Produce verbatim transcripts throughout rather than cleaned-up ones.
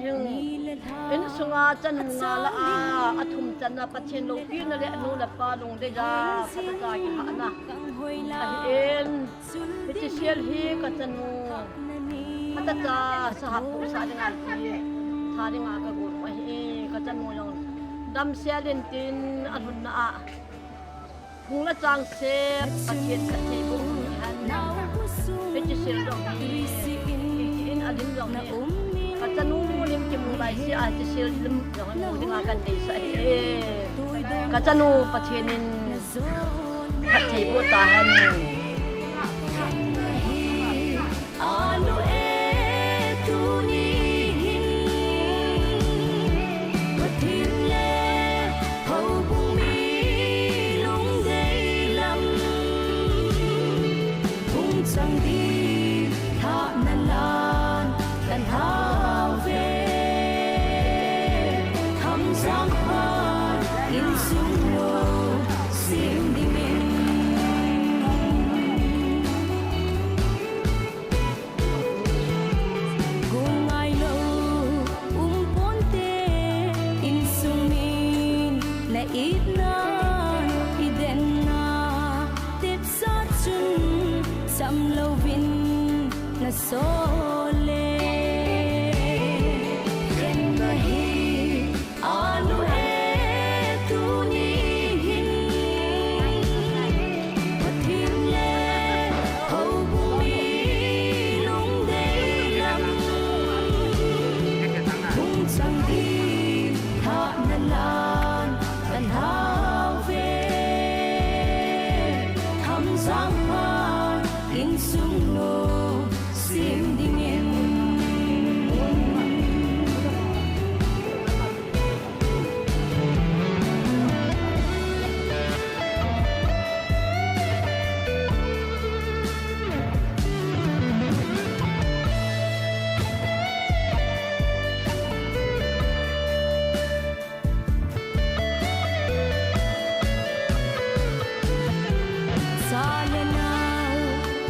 Insunga chanu nga lah a, athum channa Pathen loupina le nu le pa lungdei a, phatah a kihahna ahin. Hiche sel hi kachanu phatah a sahap pu sa dinga ti, sa dinga kagon u ahi. Kachanu jong damsel intin alhunna a phung le chang sel Pathen phattheiboh hen. Hiche sel jong hi, in alim jong hi, kachanu lim kimu laisea hiche sel lim jong hi mu dinga kadeisah ahi. Kachanu Pathen in phattheiboh tahen. Anu e, tuni hin Pathen le houbung mi lungdei lam hung chang ding thahna lan kanhauve. Thamjang phat insung lou sem dingin. Gung ngailou umponte, insung min na itna, i denna tepsa chun cham louvin na sol le. Khen ahi, anu e, tuni hin Pathen le houbung mi lungdei lam hung chang ding thahna lan kanhauve. Thamjang phat insung lou sem dingin. Cha le nao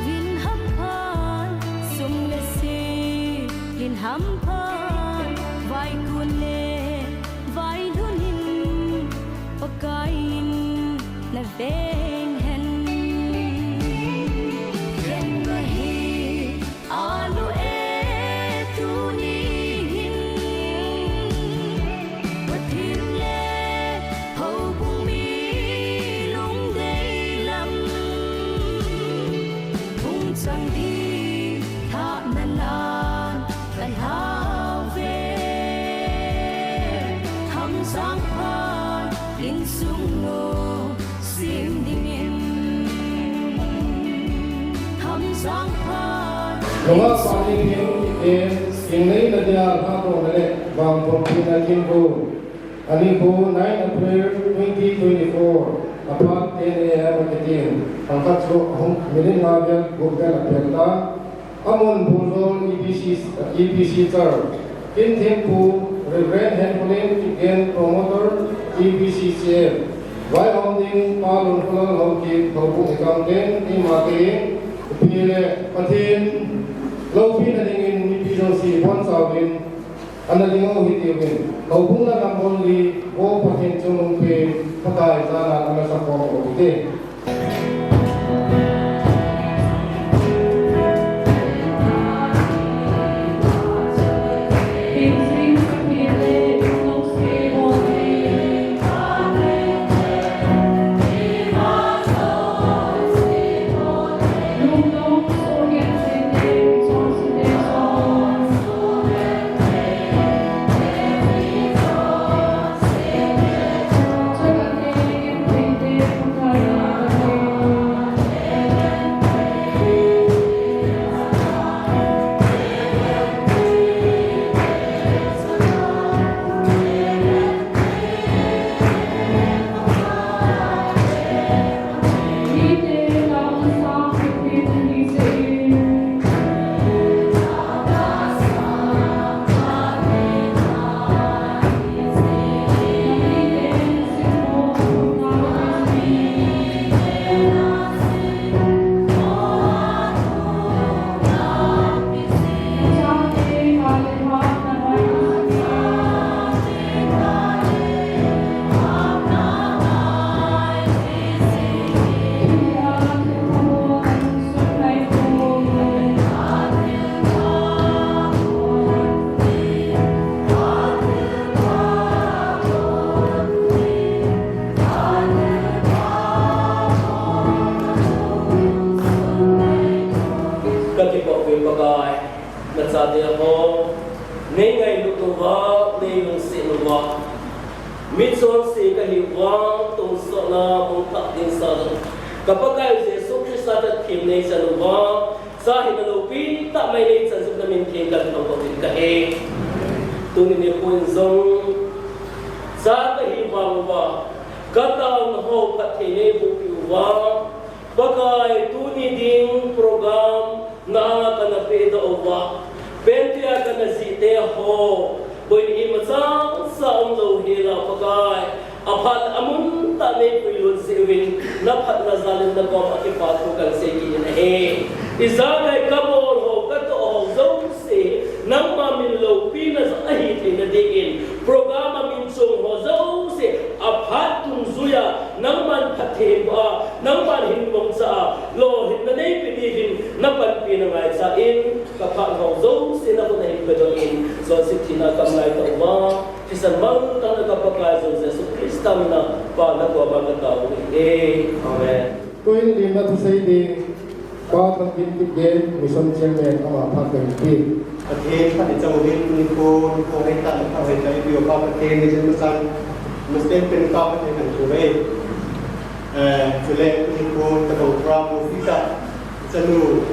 vin hamphan, sum le sil in hamphan, vaikun le vailhun in Pakai in na veng hen. Khen ahi, anu e, tuni hin Pathen le houbung mi lungdei lam hung chang ding thahna lan kanhauve. Thamjang phat insung lou sem dingin. Thamjang phat. Lungah pani pin in, in nei na dia tha to na le, vang pon pin na kin ko. Ani ko nine April twenty twenty-four, aphat ten A M akitin, pangkat so hong minute nga bel, guk bel apel ta. Amun Bungzol E P C, E P C Church. Kin thempu Reverend Henpulin Kigen, Promoter, E P C C M. Vai hom ding Pa Lun Pulal Haokip, Haokip Houbung Accountant, ima kei, ipi le Pathen loupina dingin mipi jouse bonchauvin, ana ding u hitiuvin, houbung la number li, Vo Pathen chungnungpen, Pakai jana ana sakhom u hite. Michonse kahiuva, tonsot na hung thah ding sa jong ka Pakai Jesu Christa tah thim nei chan uva, cha hina loupi tah mai nei chan jong na min theng kathangvah uvin kahe. Tuni nikho in jong cha kahi vang uva, ka taona ho phatthei nei boh peh uva, Pakai, tuni ding program na a kana pehdoh uva, pentia kana jih te ho, boina imacha sa umlou hela Pakai, aphat amun tah nei puilut jeh uvin, na phatna jal in na koma kipathu kasei kit in ahi. Ijakai kabol ho, katoh ho jouse, nangma min loupina jal ahi theina dingin, program a min chong ho jouse, aphat dungjuia, nangman phattheiboh a, nangman hin mangcha a, lolhinna neipe diuvin, na panpina ngaichan, ka phat ho jouse na khut a hin pedoh in, chonset thina kam laitah uva, thisan mangthah na ka Pakai Jesu Christa mina, Pa na koma kataove. Amen. Tuin limna thusei ding, Pa Thangkinkipgen, Mission Chairman, ama phat kahin pe. Pathen phat ichang uvin, tuni nikho, nikho hoitah, nikho hoitah, ipi uva Pathen, ni jen masang, masten pen ka Pathen kahin thum e. Eh, chule, tuni nikho, tabang program, mu fita, chanu,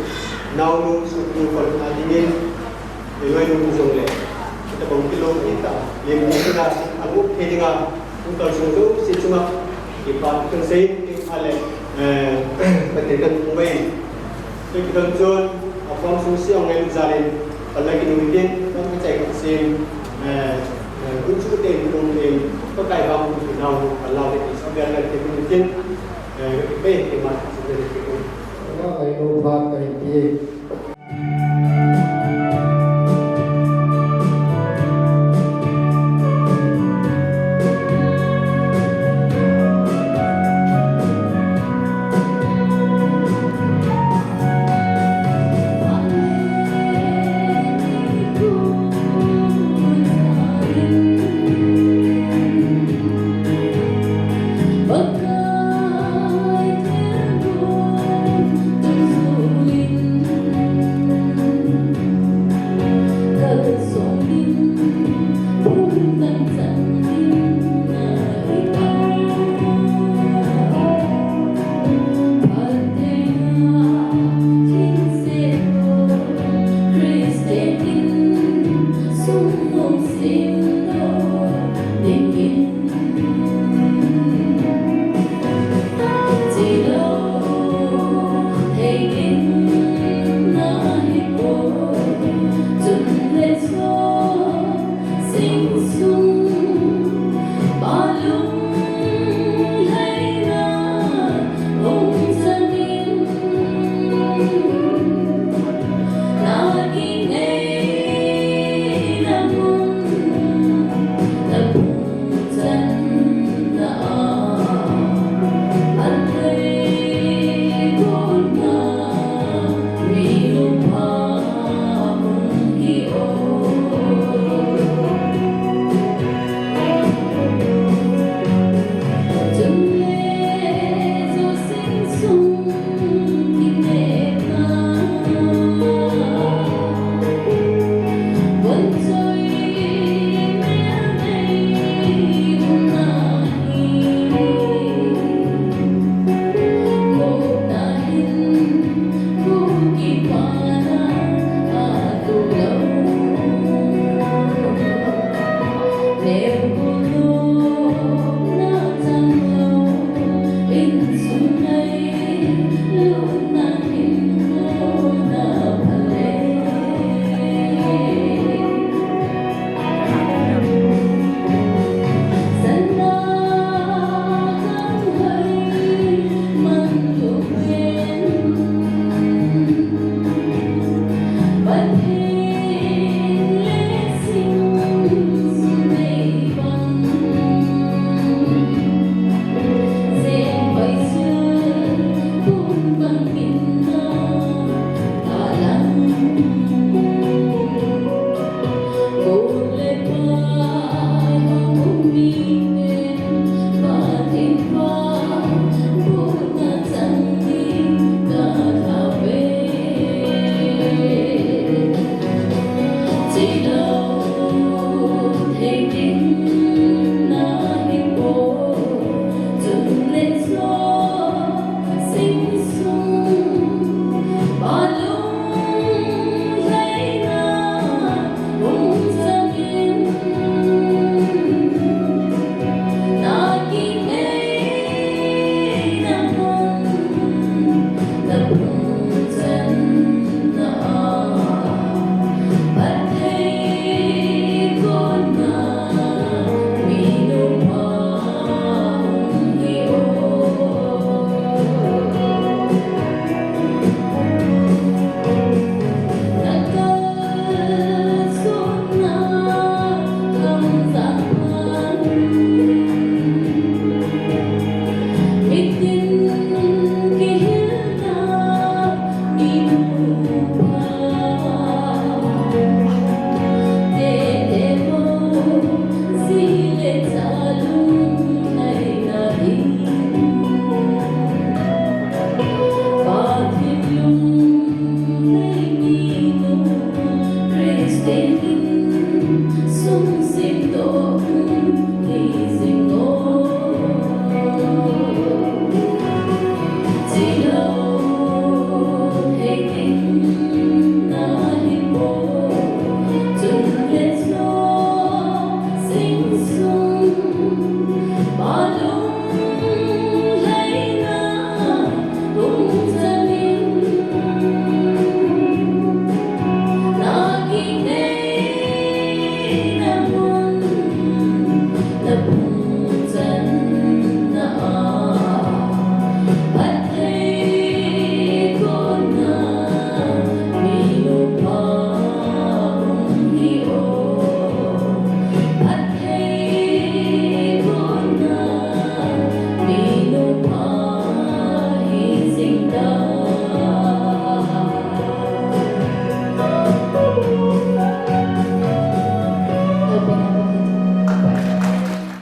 naonu, suknu, kon na dingin, iloinu jongle, tabang kilo fita, lim fita, agu fita dinga, Hung kalsong jouse chunga, kipa kasei, ale, eh, Pathen kathum e. Kei kidang chun, a program sung siang ngai jal in, pala kinu tin, kan kachai kasin, eh, eh, kun chu te kun tin, Pakai vang kun nau, pala te ki sabian kan te kun tin, eh, pe ke ma chu te kun. Wa ai no phat kai ti.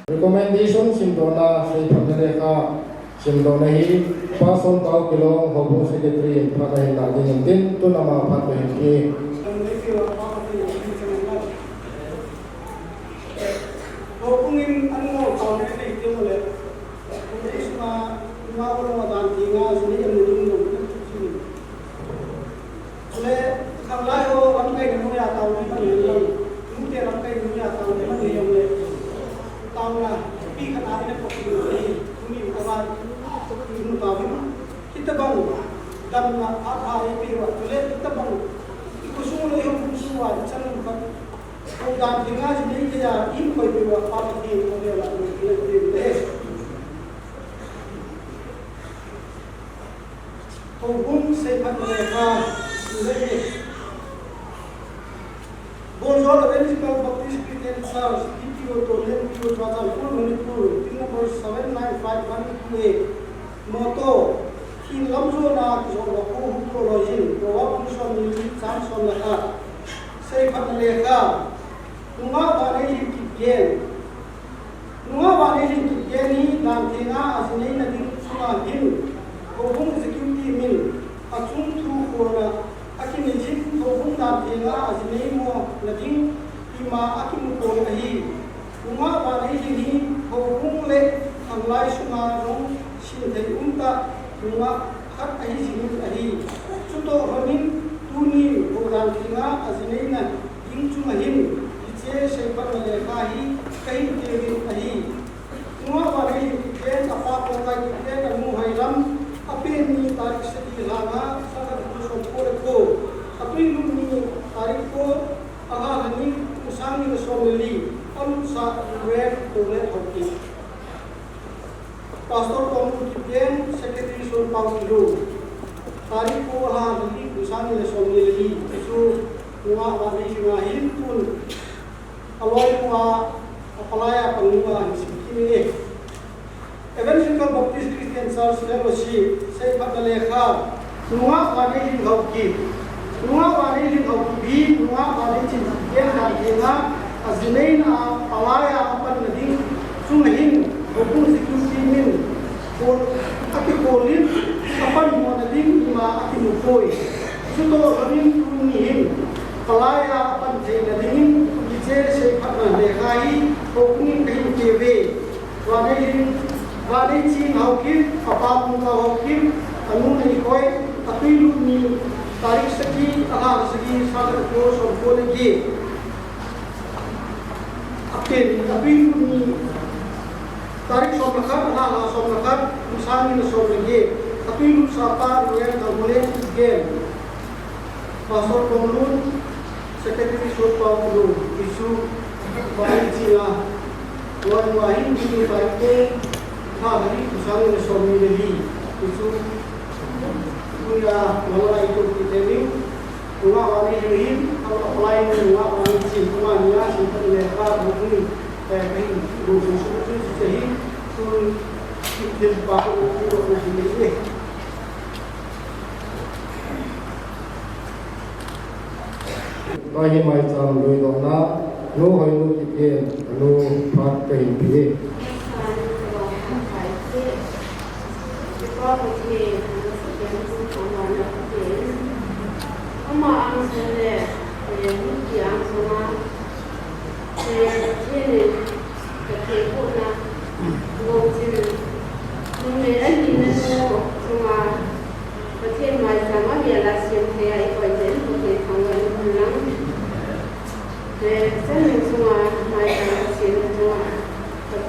Recommendation simdohna, seiphatna lekha simdohna hi Pastor Tao Kilong, Houbung Secretary in phat ahin la ding in tin, tun ama phat kahin pe. Houbung in an ngol tau nei nei te mo le. Houbung sunga, nunga ko lo dan ti nga, sini em ni dum dum. Le, khanglai ho, lamkai nu ya tau ni man ni lo. Nute lamkai nu ya tau ni man ni lo le. Tau na, pi khat a ni ko ki ni, ni ka ba, ni tau ni ma. Hitabang, damna, a tha e pi wa, le, hitabang. Ikusung le, ikusung wa, chan ka. Ko dan ti nga ji nei te ya, in koi pi wa, pa ti ko le la, ni le, ni le. Houbung seiphatna lekha, Bonjol Evangelical Baptist Christian Church, D P O Tolen, P O Churachandpur, Manipur, pin number seven nine five one two eight. Motto, Thil lam jona kijot va ko hu to loi jin, Proverbs bung som ni li chang som le khat. Seiphatna lekha, Nungah Vanheiling Kipgen. Nungah Vanheiling Kipgen hi danthenga a ji neina ding chunga hin, Houbung Executive in achung thu kona akinei jin, Houbung danthenga a ji nei mo na ding ima akimu pon ahi. Nungah Vanheiling hi Houbung le khanglai sunga jong sin thei um tah nungah khat ahi jing in ahi. Chutoh lhon in tuni Houbung danthenga a ji neina ding chunga hin, hiche seiphatna lekha hi kahin peuvin ahi. Nungah Vanheiling Kipgen, apa Kongkai Kipgen, anu Hailam, apen ni tarik sagi lha nga, sanga ko som ko le ko, atui lut ni tarik ko, alha lha ni, kum sang ni le som le li, alutsah Reverend Tolen Haokip. Pastor Tonglut Kipgen, Secretary Sonpao Kilung. Tarik ko alha lha ni, kum sang ni le som ni le li, chu Nungah Vanheiling a hin tun, aloi nunga, apalai a pan nunga, hin sim kit in e. Evangelical Baptist Christian Church Fellowship, seiphatna lekha, Nungah Vanheiling Haokip. Nungah Vanheiling Haokip hi, Nungah Vanheiling Kipgen danthenga a ji neina a palai a apanna ding chunga hin, Houbung Executive in, ko, akikol in, apan mo na ding ima akimu poi. Chutoh lhon in tuni hin, palai a apan theina ding in, hiche seiphatna lekha hi, Houbung in kahin peuve. Vanheiling, Vanheiching Haokip, apa Mungkao Haokip, anu Neikoi, atui lut ni tarik sagi, alha sagi, sanga ko som ko le get. Apen, atui lut ni tarik som le khat, alha lha som le khat, kum sang ni le som le get. Atui lutsah pa Reverend Thangbole Kipgen. Pastor Tonglut, Secretary Sonpao Kilung, hichu, Vanheiching a, loi nunga hin, tuni tarik ko, lha lha ni, kum sang ni le som ni le li, hichu, tunia, nalai to kit teu, Nungah Vanheiling hin, apalai Nungah Vanheiching, Nungah nia, seiphatna lekha, Houbung in, eh, kahin, Houbung in, Houbung in, Houbung in, Houbung in, Houbung in, Tua hi maicham luidohna, Nu Hoinu Kipgen, anu phat kahin pe e. Ama ang sung le, eh, nupi ang sunga, eh, Pathen in, Pathen puna, gou chil, numei ahina nu chunga, Pathen maicham a gel a sem thei a ikoi ten, Pathen thangvah in umhen lang. Eh, chanu chunga, maicham a sem chunga, Pathen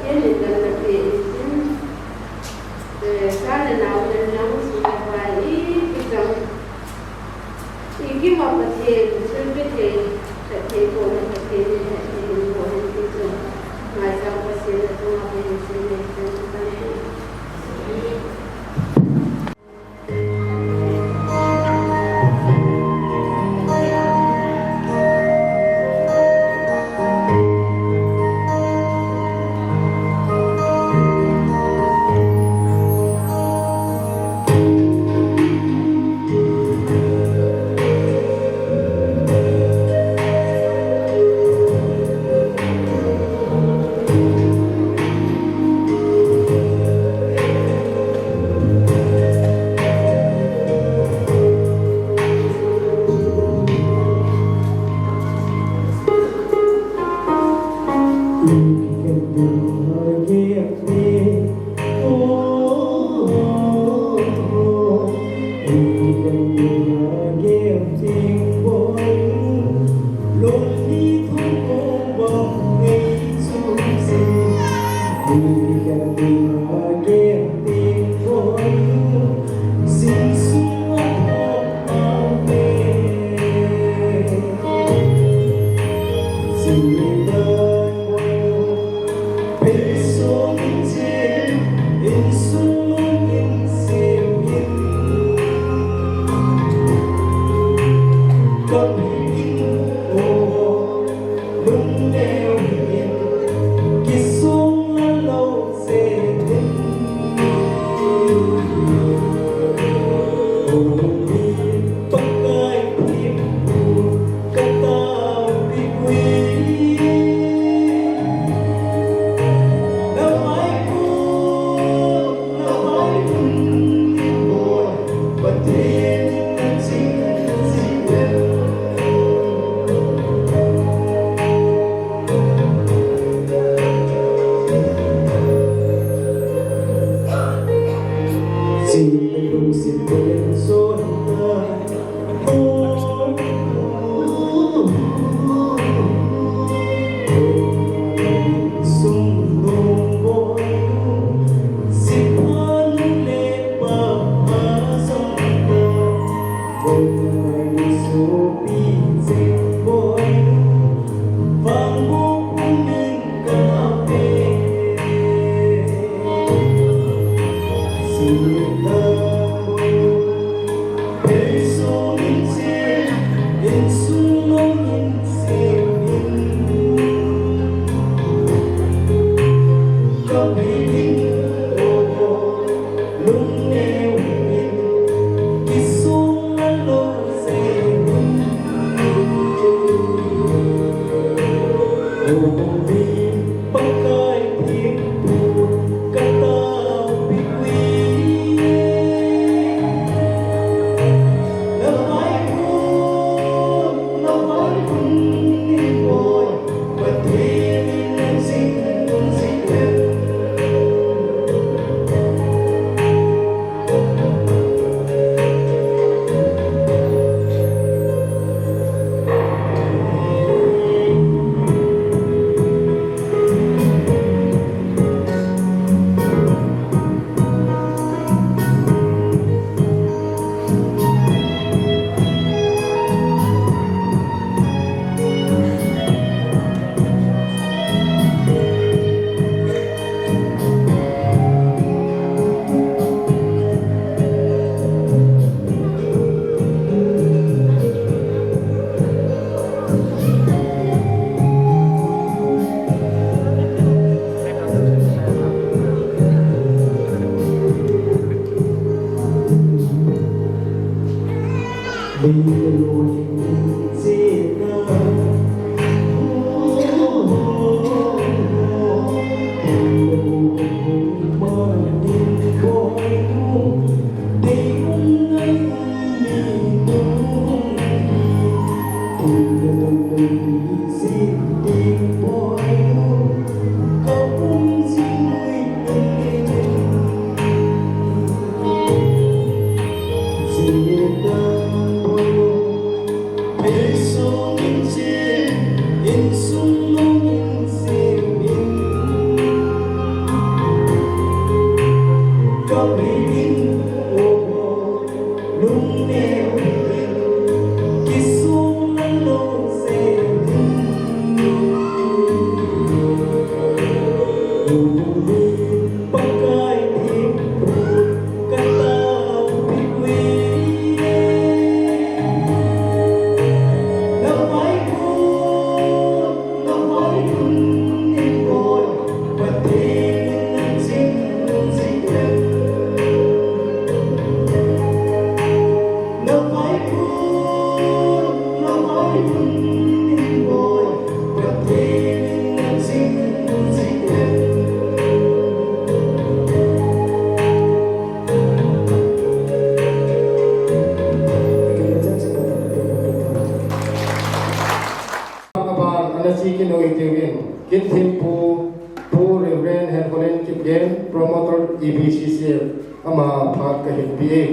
Pu, Pu Reverend Henholen Kipgen, Promoter E B C C L, ama phat kahin pe e.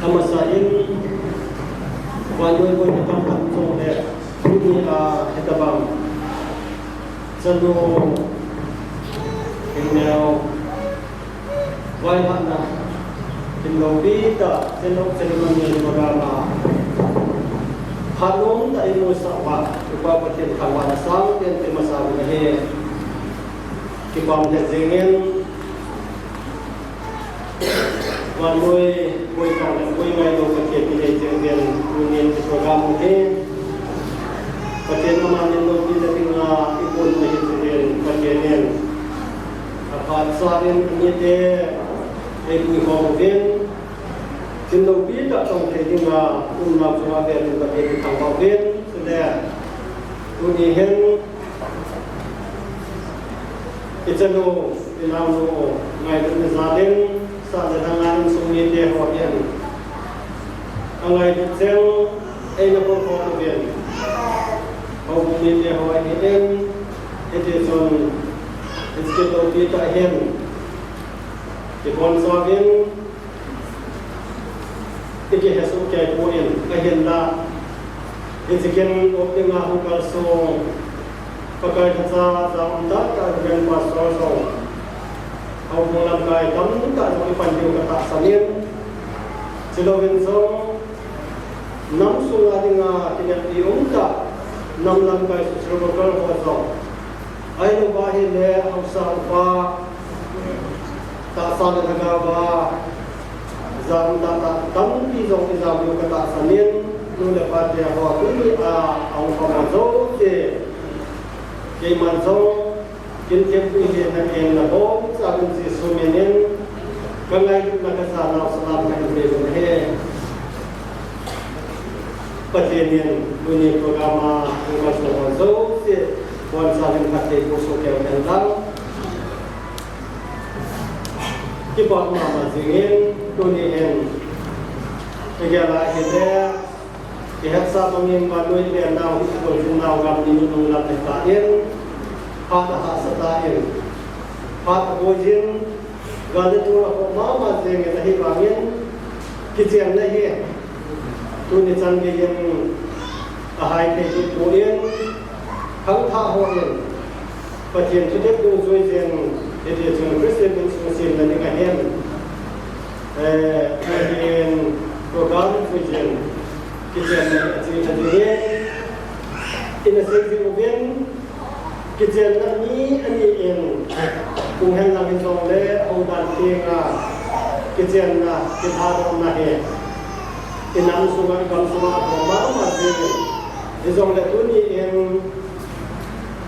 Amasa in, vannoi boina tamtah chungle, tuni a hitabang chanu, hingneo, vaihahna, hinloupi tah, chenlou chenlou ni program a, phat nomtah in musah uva, Upa Pathen thangvahna sangpen pe masa uvin ahi. Kipah lheh jengin, vannoi, boi tah le boi ngailou Pathen in eidei jeng uvin, tunin program hi Pathen amanin loupina dinga igon ahi jeh in, Pathen in aphat sah in amite eipuikhom uvin, chenloupi tah tong thei dinga umnau chunga vel in Pathen in thangvah uvin, chule tuni hin ichanu, inaonu, ngailutna jal in, sah le lhanga insung mite ho hin angailut cheng, eina pang ho uvin, houbung mite ho ahin, hitichun, hiche loupi tah hin, kiboncha uvin, ikihesoh kei poi, ahinla, hiche kin op dinga hung kalson, Pakai lhacha jang umtah tah Reverend Pastor jong, houbung lamkai tamtah jong ipan diu katahsan in, chulouvin jong, nam sunga dinga kineppi umtah, nam lamkai social worker ho jong, ahilouva ahile, haosa upa, tahsa le lhagao a, jam tahtah tampi jong ijam diu katahsan in, nu le pate ho tuni a ahung pang ho jouse, keiman jong, kin thempu hina in nabonchauvin Jesu minin, kangailutna kajanau salam kahin pe uvin ahi. Pathen in tuni program a hung kalson ho jouse, bonchauvin phatthei boh soh keihen lang. Kipah mama jingin, tuni hin, igel a hile, ihetsa bangin vannoi le nao, hiche kol jing nao gam ni nunung lam hita in, phat ahahsa tan, phat aboi jin, gal le tol akhoh mama jingin ahivangin, kichenna hi, tuni chan geiyin ahai thei ding pon, khangthah hon, Pathen thutep dungjuiyin, hitichun Christian insung semna dinga hin, eh, Pathen program juiyin, kichenna ache lha dingin, ina sei jing uvin, kichenna mi ani in, kong hen lang hijongle, houdan tenga, kichenna, kithadohna hi, inam sunga, igam sunga, akhoh mama jingin, hijongle tuni in,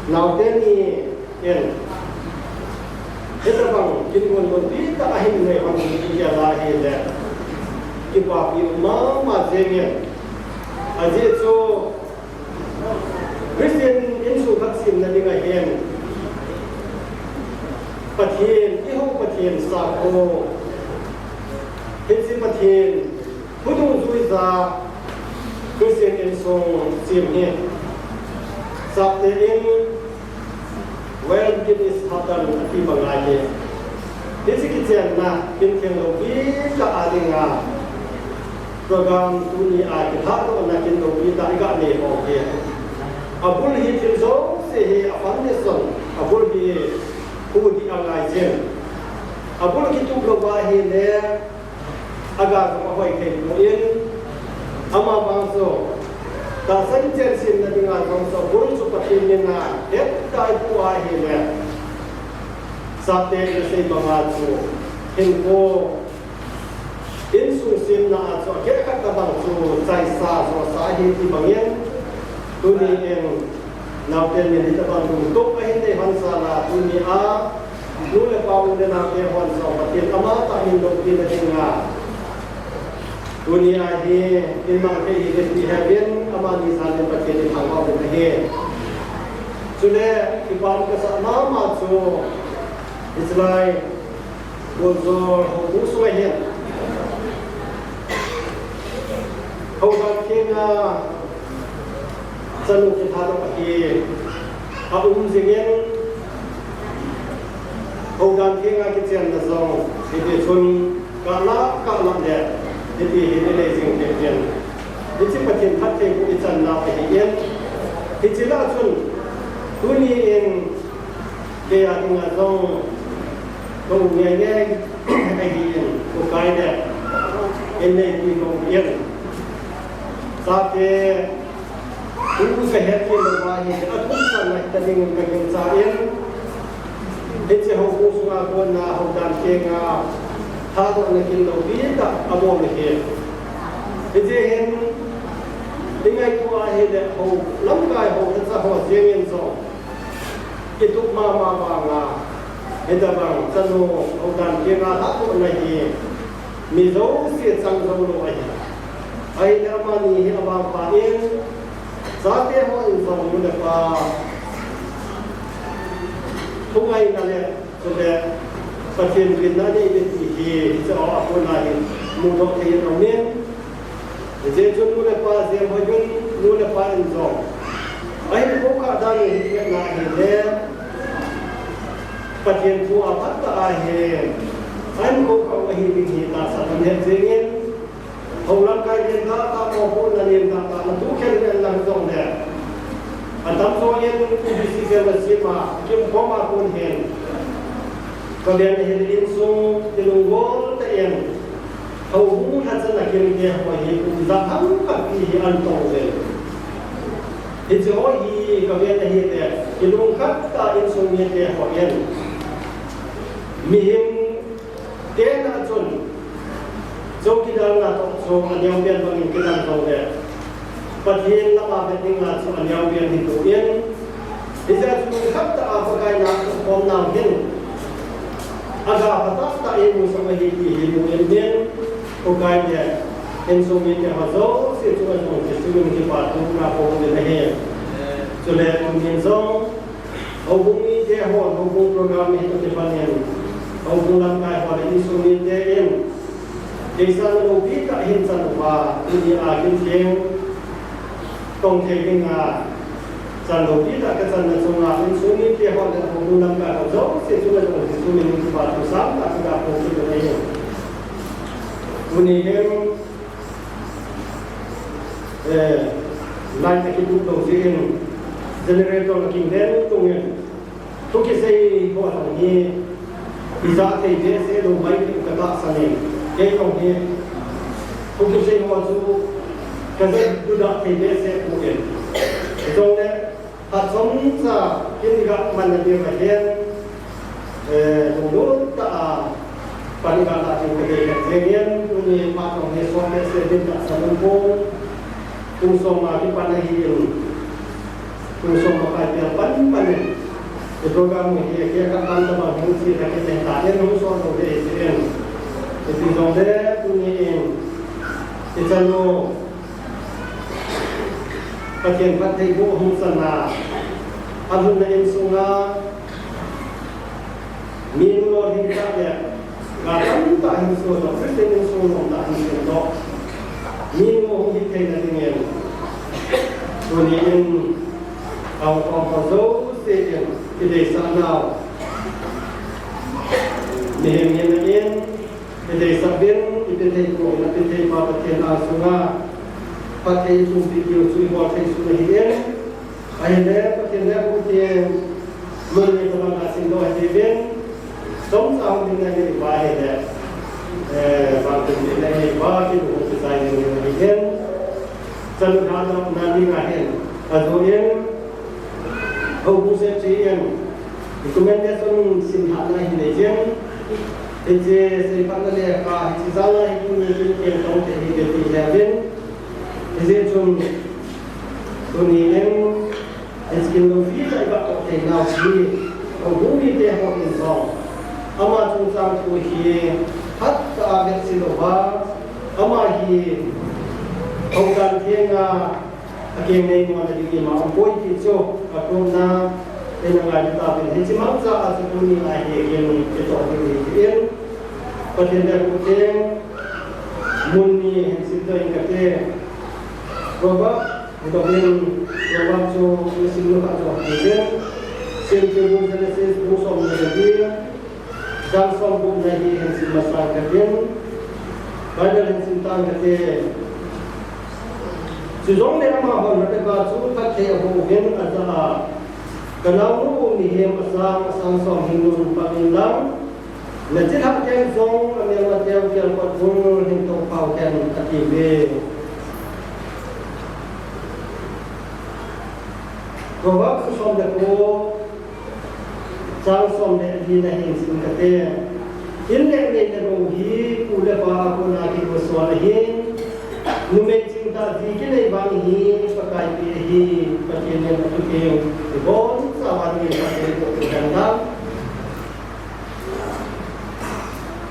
naote ni in, hitabang kin gongonpi tah ahin nei hon igel a hile, kipapi um mama jingin, ajeh chu, Christian insung khat semna dinga hin, Pathen, ihou Pathen sakho, hiche Pathen thu dungjuija Christian insung sem hi, sapte in, Well, it is happening, ati banga hi, hiche kichenna, kin theng loupi tah a dinga, program tuni a kithadohna kin loupi tah iga nei ho hi, abul hi thil jouse hi a foundation, abul hi hu ding angai jin, abul kitup louva ahile, aga jong ahoi thei pon, amavang chu, tahsa inchen semna dinga jong chu, abul chu Pathen mina hetdai poi ahile, sapte in asei banga chu, hinkho, insung semna a chu, akeh khat tobang chu, chaisa josa ahi ti bangin, tuni in, naote min hitabang lungtup ahin nei hon sala, tuni a, nu le pa u le naote hon jong Pathen amatah min loupina dinga, tuni a hi, in mang thei hite ti heuvin, amani jal in Pathen in thangvah uvin ahi. Chule, kipah kasah mama chu, hiche lai, Goljor houbung sunga hin, houdan tenga chanu kithadoh ahi, aum jingin, Kinga kichenna jong, hiti chun, kala, kala le, hiti hin ilei jing kit in. Hiche Pathen phattheiboh ichan nau ahi in. Hiche lah chun, tuni in, kei a dinga jong, kou ngei ngei, ahi in, kou kai le, in nei pi kou in. Sate, Tu kahet kit louva hi, athumchanna hita dingin kagingcha in. Hiche houbung sunga kona houdan kenga, thadohna kin loupi tah abol ahi. Hiche hin, ingaito ahile hou, lamkai hou, hiche ho jengin jong. Kitup mama vanga, hitobang chanu houdan kenga thadohna hi, mi jouse chang jou lou ahi. Ahile amani hi avangpha in, chate hon jong nu le pa, thungaina le, chule, Pathen ginna nei le ti hi, hiche a kona hi, mudoh thei in aumin, Hijeh chun nu le pa, Jemhoiyun nu le pa in jong. Ahin kou kah dan u hi hetna ahile. Pathen thu a phat tah ahi. Ahin kou kah u ahi ding hi tahsan ahin het jengin. Hou lamkai len tah tah, mopohna len tah tah, na tu khen len lang jong le. Atamjo in U B C jel na sima, kimkhom a kon hin. Kaven ahile insung, kilunggol tah in. Houbung lhacha na kimte ho hi kum ja thang khat pi hi ahin tong uvin. Hiche ho hi kaven ahile, kilungkhat tah insung mite ho in. Mihem tena chun, chowkidar na toh chu aneo pen bangin kidang tong le. Pathen lama vet dinga chu aneo pen hi tu in. Hijeh chun khat tah a Pakai na chu khom nau hin. Aga phatah tah in mu sa ma hi ti hi mu in min. Pakai le, insung mite ho jouse chunga jong Jesu min kipa thu na ko din ahi. Chule tunin jong, houbung mite ho, houbung program hi toh kipan in. Houbung lamkai ho le insung mite in. Deisahna loupi tah hin chan uva, tuni a kin theng tong thei dinga, chan loupi tah kachanna chunga, insung mite ho le houbung lamkai ho jouse chunga jong Jesu min in kipa thu sangtah kaga phong kit u ahi. Tuni hin, eh, light akibuh lou jeh in, generator aking den tung in, Thu kisei ho jong hi, ijah thei behseh lou mai ti katahsan in, kei jong hi, thu kisei ho chu, kajah dudah thei behseh poi. Hijongle, phat chomcha, kin ga manna diu ahin, eh, lunglut tah a, pan ga lah diu kadei khat jeng in, tuni phat jong hi sot behseh din tahsan um pon, kum som a kipan ahi in, Kum som makai vel pan pan in. Hiche program hi, hi, hi, ka pan tabang hung chi ka kit ta in hung so lo de chi in. Hiche jong le tuni in. Hiche lo. Pathen phattheiboh hung sana. Alhunna insunga. Mi nu lolhing tah le, ga tamtah hinsung toh, Christian insung lom tah hinsung toh, mi nu hung hithei na dingin, tuni in, ahung khom ho jouse in, kideisah nau. Mihem hina in, kideisah uvin, ipi thei poi, ipi thei pa Pathen a sunga, phatthei ithumpi diu chu ibol thei sun ahi in, Ahile, Pathen le Pu Thiem, mun ni tabang a simdoh ahi uvin, chomcha hung ding ahi uva ahile, eh, vangtum ding ahi uva, kilungthim kisai ding ahi uvin, chanu thadohna ding ahin, ajo in, houbung secretary in, recommendation simlhahna hin nei jin, hiche seiphatna lekha, hiche jal a hi tuni kin ken tong te hi te ti ahi uvin, Hijeh chun, tuni in, insung loupi tah iga toh thei nau hi, houbung mite ho in jong, ama chungchang thu hi, phatah a vetsah louva, ama hi, houdan thenga, akeng nei mona ding ima umpoi ti chu, akumna, eina ngai tauvin, hiche mangcha a chu tuni a hi, in, itoh ding hi, in, Pathen le Pu Thiem, mun ni hin simdoh in kate, Proverb, Proverb chu, Proverb chu, Proverb chu, Proverb chu, Proverb chu, Proverb chu, Proverb chu, Bupna hi hin sim masang katin, Bible hin sim tang kate. Chujongle amahon Rebecca chu phatthei aboh uvin aja a, ka naonu mihem asang, asang som hin nun pang inlang, na chilhah teu jong amelmateu kelkot bul hin tohphau hen ati uve. Proverbs som le ko, chang som le li na hin sim kate. In le nei le gou hi pu le pa a kona kiluson ahin, numei chingtah ji kinei vang hi Pakai pi ahi, Pathen in athupiu ibonchauva dingin Pathen in toh kihen lang.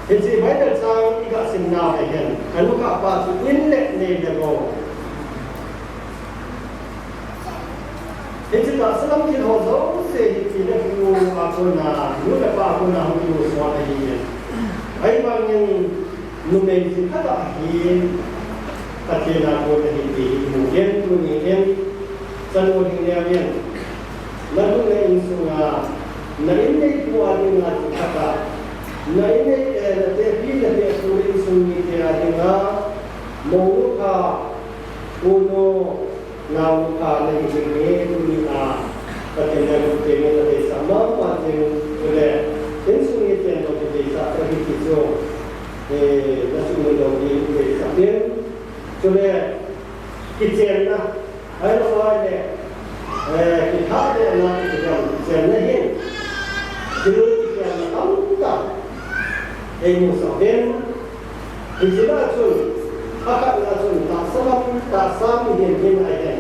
Hiche Bible chang iga simnau ahin, kanukhah pa chu in le nei le gou. Hiche tahsa lam thil ho jouse hi pi le pu a kona, nu le pa a kona hung kiluson ahi. Ahivangin numei chingtah hi Pathen a kon ahi ti hi imu in, tuni in chanu Lhingneo in, nalhunna insunga, na inneipu a dinga chu khat a, na innei, eh, na tepi, na tepu le insung mite a dinga, mounu kha, unu, naonu kha nahi jing e, tuni a, Pathen in athupiu in adeisah mama jing, chule insung miten jong kideisah ahi ti chu, eh, nasuhmil lou ding in deisah in, chule kichenna, ahilouleh, eh, kithahatna, kichenna hin, thil kichenna tamtah eimusah uvin, hiche lah a chun, akhatna chun tahsa lam, tahsa mihem hina ahin,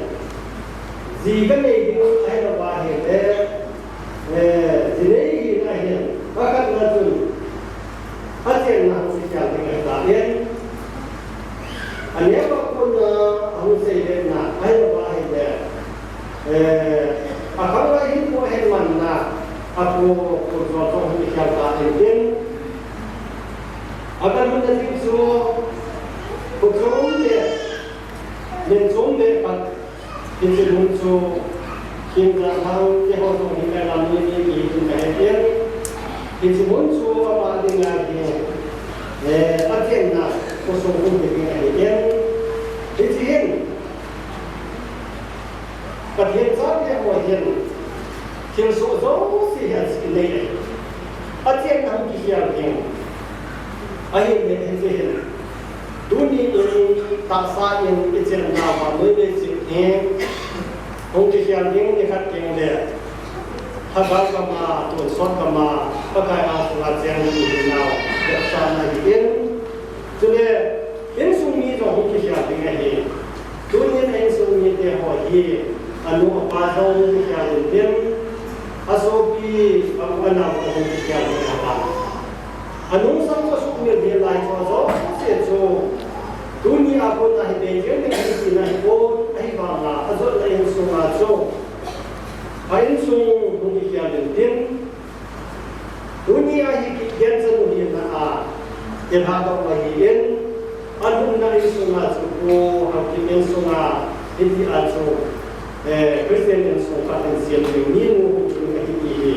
ji kanei ding ahilouleh, eh, ji nei hina ahin, akhatna chun achenna hung kikhel ding ahitan, aneo a kona ahung seiletna ahilouleh, eh, akhanglai hinkho ahin manna, apo, khojol jong hung kikhel tan tin, akalhunna ding chu, khochom le, lenchom le khat, hiche mun chu, Khengjam Thang teho jong hi kailam ni ni kihi tin kahe in, hiche mun chu ama dinga hi, eh, achenna khosung um ding ahi in, hiche hin, Pathen chate ho hin, thilsoh jouse hi akinei ahi. Achenna hung kikhel ding. Ahile hiche hin, tuni in tahsa in ichenna vannoi leiset hi hung kikhel ding, nikhat teng le lhagao gam a, tonsot gam a, Pakai a sunga cheng ding hinau, vetsahna ahi in. Chule, insung mi jong hung kikhel ding ahi. Tunin a insung mite ho hi, anu apa jong hung kikhel in tin, asopi, a u anao jong hung kikhel ding ahitan. Anungsang chu asuhmil ding lai chu jouse chu, tuni a kona hi bei jeng ding ahi tina ahipon, ahivanga ajotna insunga chu, a insung hung kikhel in tin, tuni a hi Kigen chanu hina a, ilhadoh ahi in, alhunna insunga chu Pu Haokip insunga, hitia chu, eh, Christian insung khat in sem ding, mi nu hung ding ahi ti hi,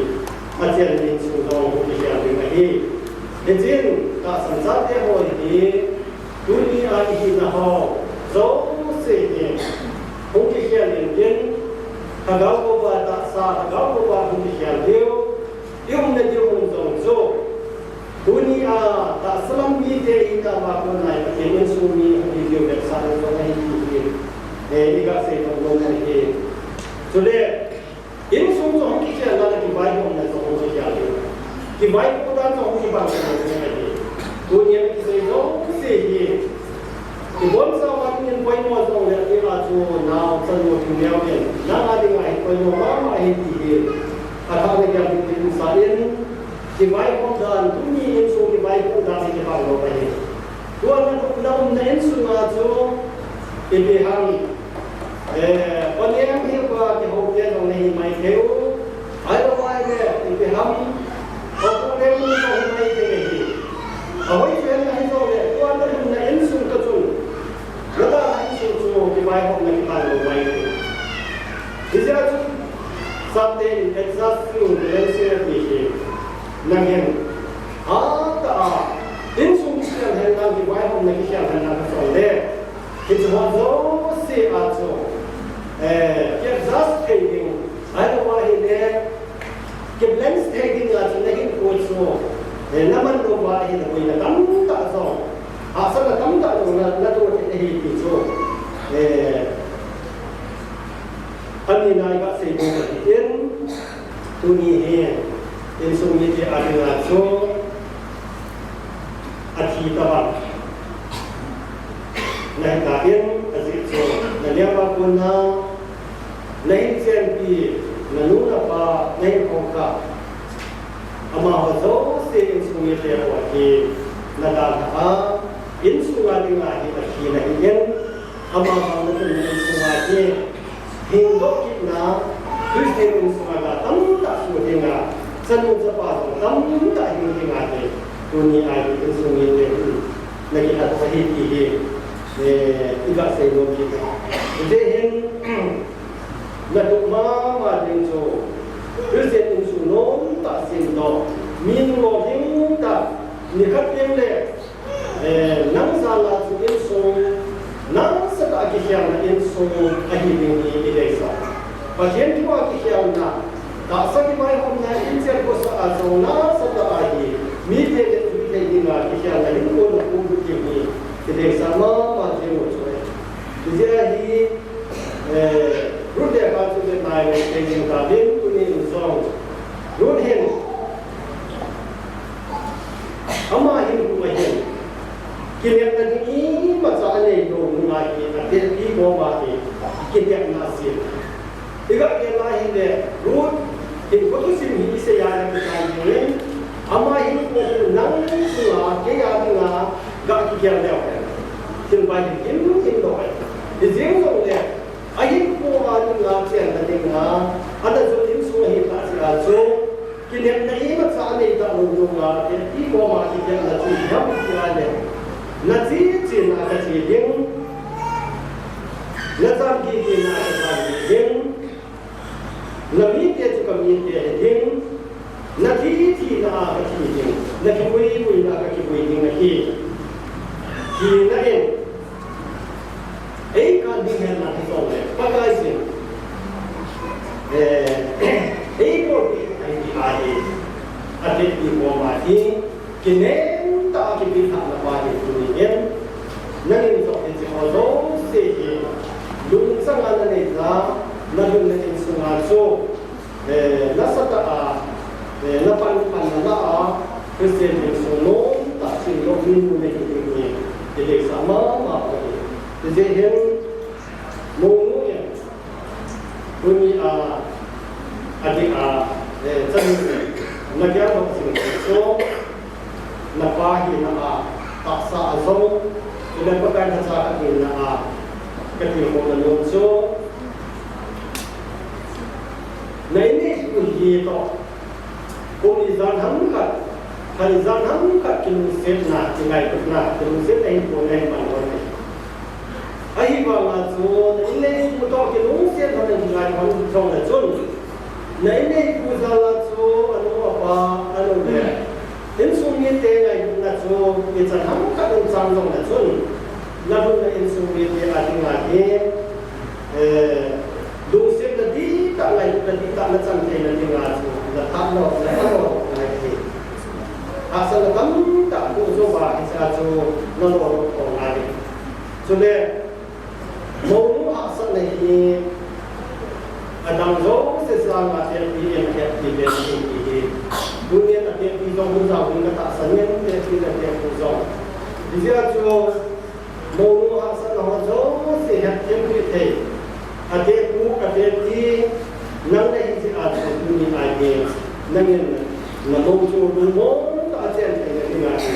achen insung jong hung kikhel ding ahi. Hichun, tahsan chate ho hi, tuni a ihina ho jouse hi, hung kikhel in tin, lhagao koma tahsa, lhagao koma hung kikhel diu, iumna diu mun jong chu, tuni a tahsa lam mite itama kona Pathen insung mi hung hi diu vetsahna jong ahi ti hi, eh, iga sei nom nom ahi. Chule, insung jong hung kikhel a, kivaihomna jong hung kikhel diu. Kivaipo dan jong hung kibang diu ahi. Tuni a kisei jouse hi, ibonchauva dingin poimo jongle, tia chu nao chanu Lhingneo in, nang a dinga hi poimo mama ahi ti hi, athah le gel ding in sa in, kivaihom dan, tuni insung kivaipo dan hi kibang lou ahi. Tua na, na umna insunga chu, ipi ham, eh, panem hiuva kihou te jong nahi mai thei u, ahilou ahile, ipi ham, papu le mu jong hi mai thei ahi. Ahoi chen ahi jongle, tua na umna insung toh chun, nadalhah insung chu kivaihomna kibang lou mai thei. Hijeh chun, Sapte in adjust to balance ati hi, nang hin, hatah Eh, naman lou va ahi, naboina tamtah jong, hahsatna tamtah jong na, natoh thei ahi ti chu, eh, ani nai kasei nom ahi in, tuni hi insung mite a dinga chu athi tabang nahi tan, ajeh chu nalem a kona nahin chenpi, nanu napa, nahinkho kha, amaho jouse insung mite ho hi nadalha a, insunga dinga hi athi nahi in, amavang nahin insunga hi hingdoh kitna, Christian insunga ga tamtah soh dinga, chanu chapa jong tamtah hing dinga hi, tuni a hi insung mite hin nakihat ahi ti hi, eh, iga seinom kit e. Hijeh hin, natoh mama ding chu, Christian insung nomtah semdoh, mi nunglo ding tah, nikhat teng le, eh, nang jal a chu insung, nasatah a kikhelna insung ahi ding hi ideisah. Pathen thua kikhelna, tahsa kivaihomna, inchen khosah a jong nasatah a hi, mite le tui thei dinga kikhelna hinkho napohbut ding hi ideisah mama jeng u chu ahi. Hijeh a hi, eh, Ruth lekha chu ve nai le thei jing tauvin, tuni in jong Ruth hin ama hinkho a hin kinepna ding imacha anei lou nunga hi, atepi koma hi kinepna asen. Iga gel a hile, Ruth hinkho thusim hi isei a le kichai dingin, ama hinkho hi nang chunga, kei a dinga ga kigel leu hen, thil bai hi himhim lou ahi. Hijeng jongle, ahinkho a dinga chenna dinga ana jot insung ahi tah jeh a chu, kinepna imacha anei talou nunga, atepi koma kinepna chu ipi ham ti a le, nache chena kache ding, nachan gigena kachan ding, namite chu kamite hi ding, nathi thina a kathi ding, nakivui vuina a kakivui ding ahi, tina in, eikap ding henlang hijongle, Pakaiyin, eh, eibolpeh ahi ti ahi, atepi koma hi, kinem tah a kipeh lhahna pa hi tuni in, nangin jong hiche ho jouse hi lungchang a nanei a, nalhunna insunga chu, eh, nasatah a, eh, napan pan nalah a, Christian insung nomtah semdoh minu nahi ding hi ideisah mama ahi. Hijeh hin, mounu in, tuni a, adeh a, eh, chanu in, nageldoh jing chu, napa hina a, tahsa a jong, chule Pakai lhacha khat hina a, katilkhouna nom chu, na inneipu hi toh, kum ijat ham khat, thal ijat ham khat kilungsetna, kingailutna, kilungsetna hinkho nahin man lhon e. Ahivanga chu, na inneipu toh kilungsetna nahin ngailhon jongle chun, na inneipu jal a chu, anu apa, anu le insung mite ngailutna chu ichan ham khat in chang jongle chun, nalhunna insung mite a dinga hi, eh, lungsetna dihtah, ngailutna dihtah nachan theina dinga chu nathat lou, nathat lou ngai ahi. Hahsatna tamtah toh jouva hiche a chu nalo lou ngai ahi. Chule, mounu hahsatna hi adang jouse sanga atepi in ahetpi le ahi ti hi. Tunin atepi jong hung jao ding katahsan in, atepi le atepu jong. Hijeh a chu mounu hahsatna ho jouse hetthem peh thei, atepu, atepi nang nahi jeh a chu tuni a hi nangin namou chu lungmong tah a chen theina dinga hi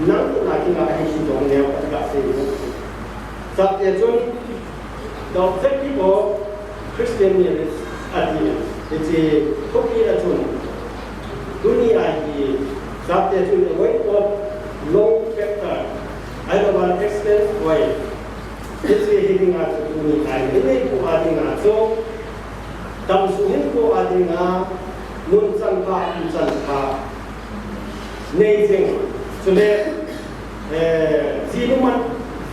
nang toh na kinga ahi ti jong neo khat kasei nom. Chapter chun, The Objective of Christian Marriage ati, hiche thupi a chun, tuni a hi, chapter chun, avoid of long factor, ahilouleh expense avoid. Hiche hi dinga chu tuni a hi, inneipu a dinga chu, damsung hinkho a dinga, nunchan pha, umchan pha nei jing. Chule, eh, jinuman,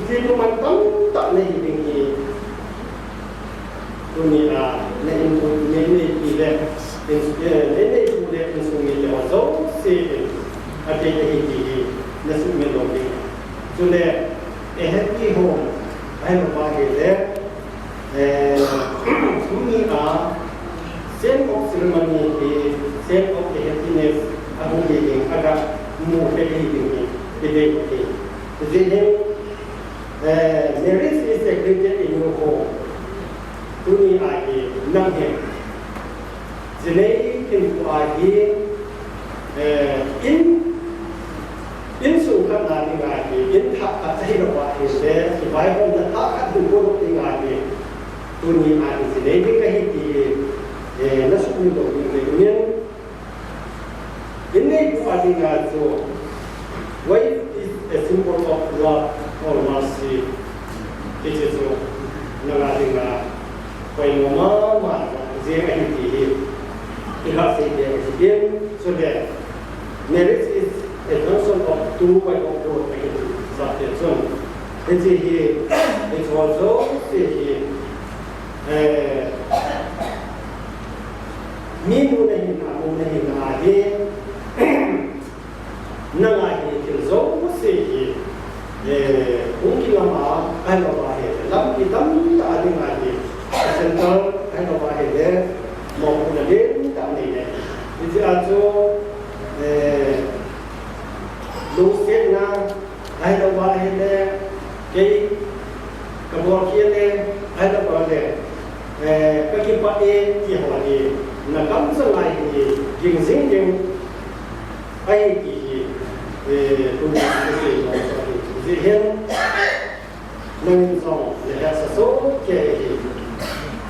jinuman tamtah nei ding hi. Tuni a, na in, na inneipi le, in, eh, na inneipu le insung mite ho jouse in Ati ahi ti hi, nasuhmil lou ding. Chule, a happy home, ahilouva ahile, eh, tuni a, scent of ceremony hi, scent of the happiness, ahung hi ding, aga mu thei ahi ding hi, idei u ahi. Hijeh hin, eh, marriage is celebrated in your home. Tuni a hi, nang hi. Jinei khin pu ahi, eh, in, insung khat na ding ahi, in thah khat ahilouva ahile, kivaihomna thah khat hung bol ding ahi, tuni a hi jinei ding kahi ti hi, eh, nasuhmil lou ding le min. In neipu a dinga chu, wife is a symbol of love or mercy. Hiche chu, nang a dinga, poimo mama jeng ahi ti hi, iha sei ding ahi. Chule, marriage is a junction of two way of road ahi ti, sap te chun. Hiche hi, hiche ho jouse hi, eh, mi nu nahi na, nu nahi na hi, nang a hi thil jouse hi, eh, hung kilam a, ahilouva ahile, lampi tamtah a ding ahi, center, ahilouva ahile, mopohna lentah nei le. Hiche a chu, eh, lungsetna, ahilouva ahile, kei, kabol khel e, ahilouva le, eh, kakipah e, ti ho hi, na kamchang a hi, ging jing ding, ahi ti hi, eh, tuni kasei nom chu ahi. Hijeh hin, nangin jong, nahetsa soh kei ahi,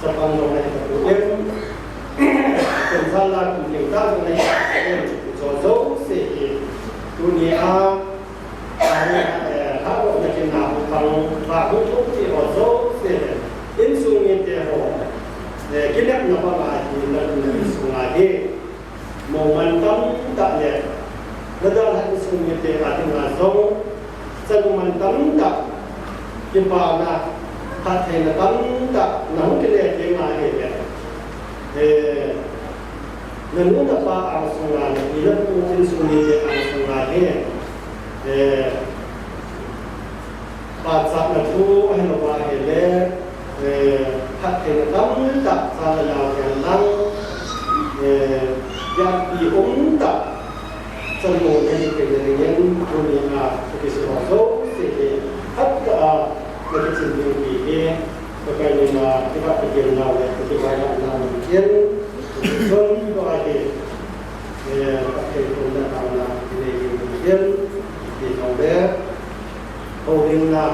chapang jong nahi tapoi, kum sanga kum theng tah jong nahi tapoi, hiche jouse hi, tuni a, Ahi, eh, hahdohna kinah hung pang, va hung thum ti ho jouse le, insung mite ho, eh, kinepna banga hi, na, na insung a hi, mo mantam tah le, nadalhah insung mite a dinga jong, chanu mantam tah, kipana, phattheina tamtah, nahung kile teng ahile, eh, nanu napa angsunga, napi napu insung mite angsunga hi, eh, pachatna thu ahilouva ahile, eh, phattheina tamtah cha le nao hen lang, eh, jati umtah, chanu nahi theina dingin, tuni a, kisei ho jouse hi, phatah a, nakichim ding ti hi, Pakai mina, kipa kigen nau le, kipa kigen nau le, kigen, kigen, kipa hi, eh, Pakai kona taona, nei ding kigen, ti nau le, houlimna,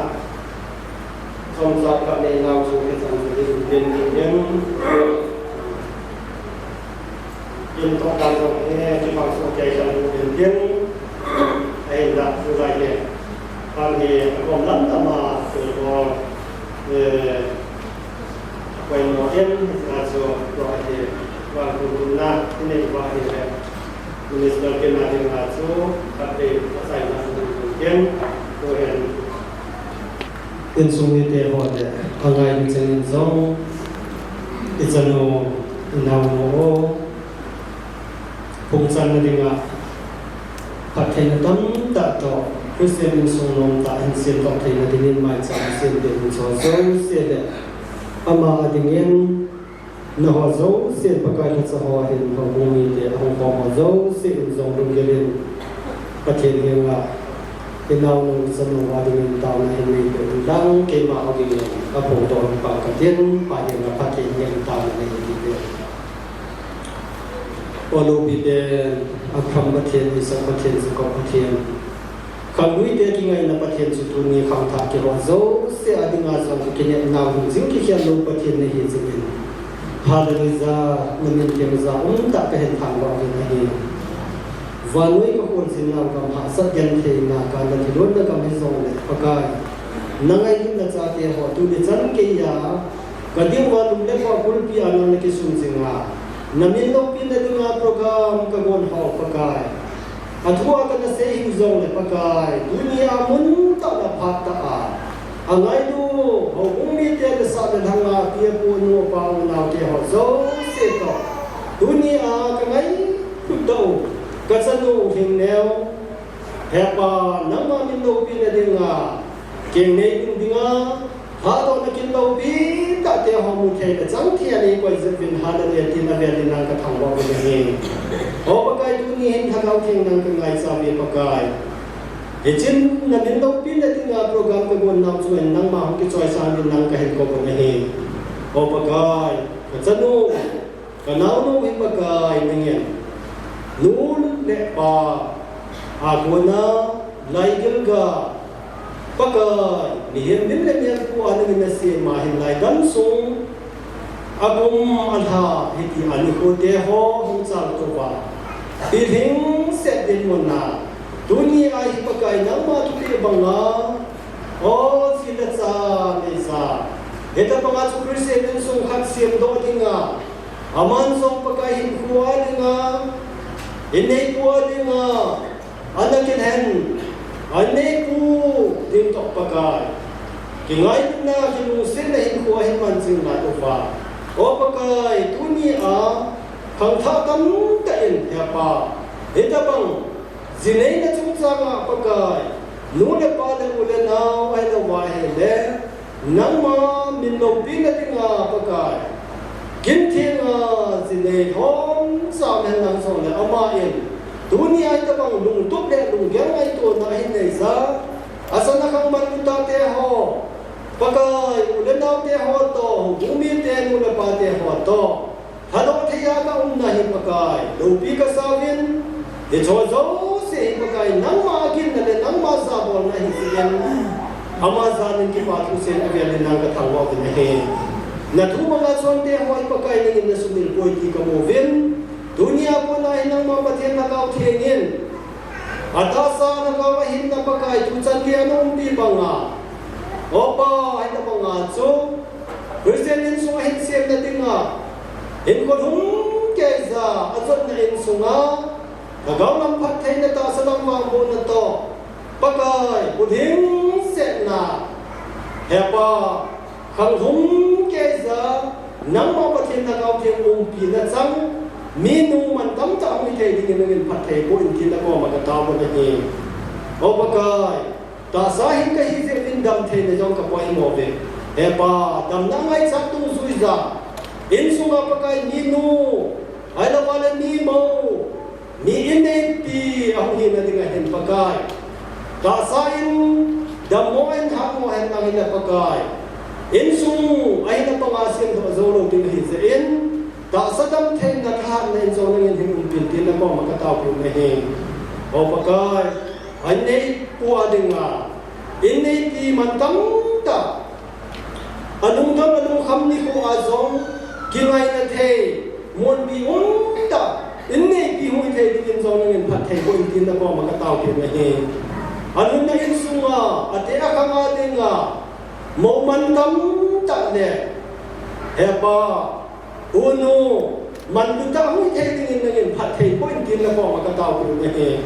chomcha kanei nau chu, kichang chu ding, kigen, kigen, Kin thong kan jong hi, kipah soh kei kan hu din din. Ahinla, tulai hi. Kan hi, akom lam tama, tulai, eh, apoimo in, achu, tulai hi, vang hu din na, ini tulai hi, eh, Minister kina din na chu, khat pe, kasai na, hu din din, tu hin. Insung mite ho le, angailu chengin jong, ichanu, inaonu ho, phungchanna dinga, phattheina tamtah toh, Christian insung nomtah hin semdoh theina dingin maicham semdoh in cho jouse le, ama a dingin, Nangho jouse Pakai lhacha ho hin houbung mite ahung khom ho jouse in jong lunggil in Pathen henga inaonu ichanu a dingin taona hin neipeh in lang keima a dingin aphongdoh in pang katin, Pa henga Pathen henga taona nei in tin. O loupite, akham Pathen, Isaac Pathen, Jacob Pathen. Khanglui te kingaina Pathen chu tuni khangthah keiho jouse a dinga jong kakinepnau hung jing kikhel lou Pathen nahi jingin. Hallelujah, namin thengja umtah kahin thangvah uvin ahi. Vannoi kakholjin nau gam hahsat gentheina kana thilon na gam hijongle Pakai. Nangailutna chate ho tuni chan keiya. Kading uva lum le pao bulpi a nang nakisun jinga. Namin loupina dinga program kagon ho Pakai. Athua kana sei hih jongle Pakai, tunia mun tah le phat tah a, angailu, houbung mite le sah le lhanga, pi apu, nu apa, unau te ho jouse toh. Tunia kangailutna u, kachanu Lhingneo, Hepa, nangma min loupina dinga, keng nei ding dinga, hatona kin loupi tahte ho mu thei le chang thei a nei koi jeh uvin hallelujah tin avel in nang ka thangvah uvin ahi. O Pakai, tuni hin Lhagao Theng nang ka ngaicha uve Pakai. Hichun na min loupina dinga program ka gon nau chun nangma hung kichoisang din nang ka hin kou uvin ahi. O Pakai, ka chanu, ka naonu hi Pakai nangin nu le pa a kona laigil ga Pakai, mihem min le mihem pu a nangin nasem a hin lai gamsung a kum a lha hiti a nikho te ho hung chal tou va. Pilhing set dinmun a. Tuni a hi Pakai nangma thupeh banga. O, ji le cha nei ja. Hitabanga chu Christian insung khat semdoh dinga. Aman jong Pakai hinkho a dinga. Inneipu a dinga. Ana kilhen, anneipu ding toh Pakai. Kingailutna, kilungsetna hinkho ahin man jing lai uva. O Pakai, tuni a, khangthah tamtah in, Hepa. Hitabang, ji neina chungchang a Pakai. Nu le pa le u le nao, ahilouva ahile. Nangma min loupina dinga Pakai. Kin thenga ji nei lhom sam hen lang jongle ama in. Tuni a hitabang lungtup le lunggel ngaitona ahin nei ja. Asana khang manlu tahte ho. Pakai, u le nao te ho toh, houbung mite nu le pa te ho toh. Lhadoh thei a ka umna hi Pakai, loupi kasa uvin, hiche jouse hi Pakai, nangma ginna le nangma jabolna ahi jeh in, ama jal in kipa thusim avel in nang ka thangvah uvin ahi. Na thu banga chonte ho hi Pakai nangin na sumil poi ti ka mu uvin, tuni a kona hi nangma Pathen Lhagao Theng in, atahsa Lhagao a hinna Pakai thu chan gei a na umpi banga, O Pa, hitabanga chu, Christian insung a hin semna dinga, hinkho lhung keija, ajotna insunga, Lhagao lam phattheina tahsa lam vangbohna toh, Pakai, bulhingsetna, Hepa, khang lhung keija, nangma Pathen Lhagao Theng umpina chang, minu mantam tah hung hithei dingin nangin phatthei boh in tin nakoma ka taona ahi. O Pakai, tahsa hin kahi jeh in damtheina jong ka poimo uve. Hepa, damna ngaichat dungjuija. Insunga Pakai minu, ahilouva le mimou, mi inneipi ahung hina dinga hin Pakai. Tahsa in dammo in hatmo hen lang hile Pakai. Insung ahin apanga semdoh jou lou ding ahi jeh in. Tahsa damtheina thahatna in jong nangin hin umpin tin nakoma ka taopeh u ahi. O Pakai, inneipu a dinga, inneipi mantam tah, alungdon alungkham nikho a jong, kingaina thei, monpi umtah, inneipi hung hithei dingin jong nangin phatthei boh in tin nakoma ka taopeh u ahi. Alhunna insunga, ate akhang a dinga, mou mantam tah le, Hepa, Unu, manlu tah hung hithei dingin nangin phatthei boh in tin nakoma ka taopeh u ahi.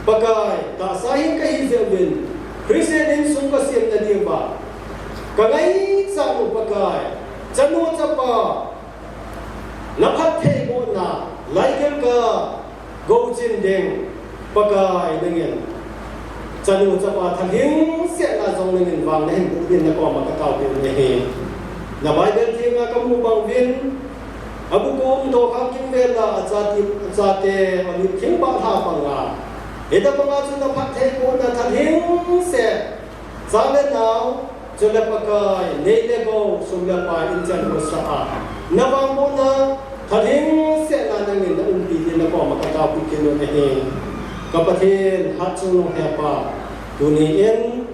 Pakai, tahsa hin kahi jeh uvin, Christian insung ka semna diuva, ka ngaichat u Pakai, chanu chapa, na phatthei bohna, laigel ga, Gouchin ding, Pakai nangin. Chanu chapa thalhingsetna jong nangin vang nahin boh dingin nakoma ka taopeh u ahi. Na Bible theng a kamu bang uvin, abu kum toh khang kimvel a achate, achate, amit thing bang lha banga. Hitabanga chu na phatthei bohna thalhingset. Cha le nao, chule Pakai, nei le gou, sum le pai, in chan gou sa a. Na vangbohna, thalhingsetna nangin na umpi dingin nakoma ka taopeh kit u ahi. Ka Pathen, hatchungnung Hepa, tuni in,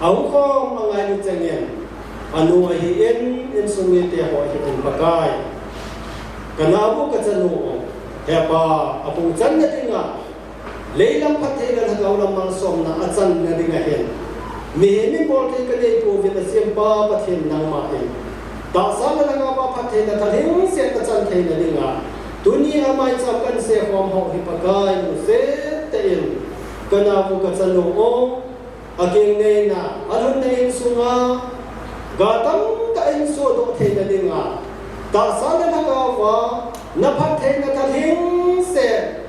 ahung khom angailut chengin, anu ahin, insung mite ho ahin Pakai. Ka nao u ka chanu u, Hepa, apung channa dinga, Leilam phattheina lhagao lam malsomna achanna dinga hin. Mihem in bolthei kanei pouvin asempa Pathen nangma in. Tahsa le lhagao a phattheina thalhingset achan theina dinga. Tuni a maicham kahin seikhom ho hi Pakai musettah in. Ka nao u ka chanu u. Akeng neina, alhunna insunga, ga tamtah in sodoh theina dinga, tahsa le lhagao a, na phattheina thalhingset,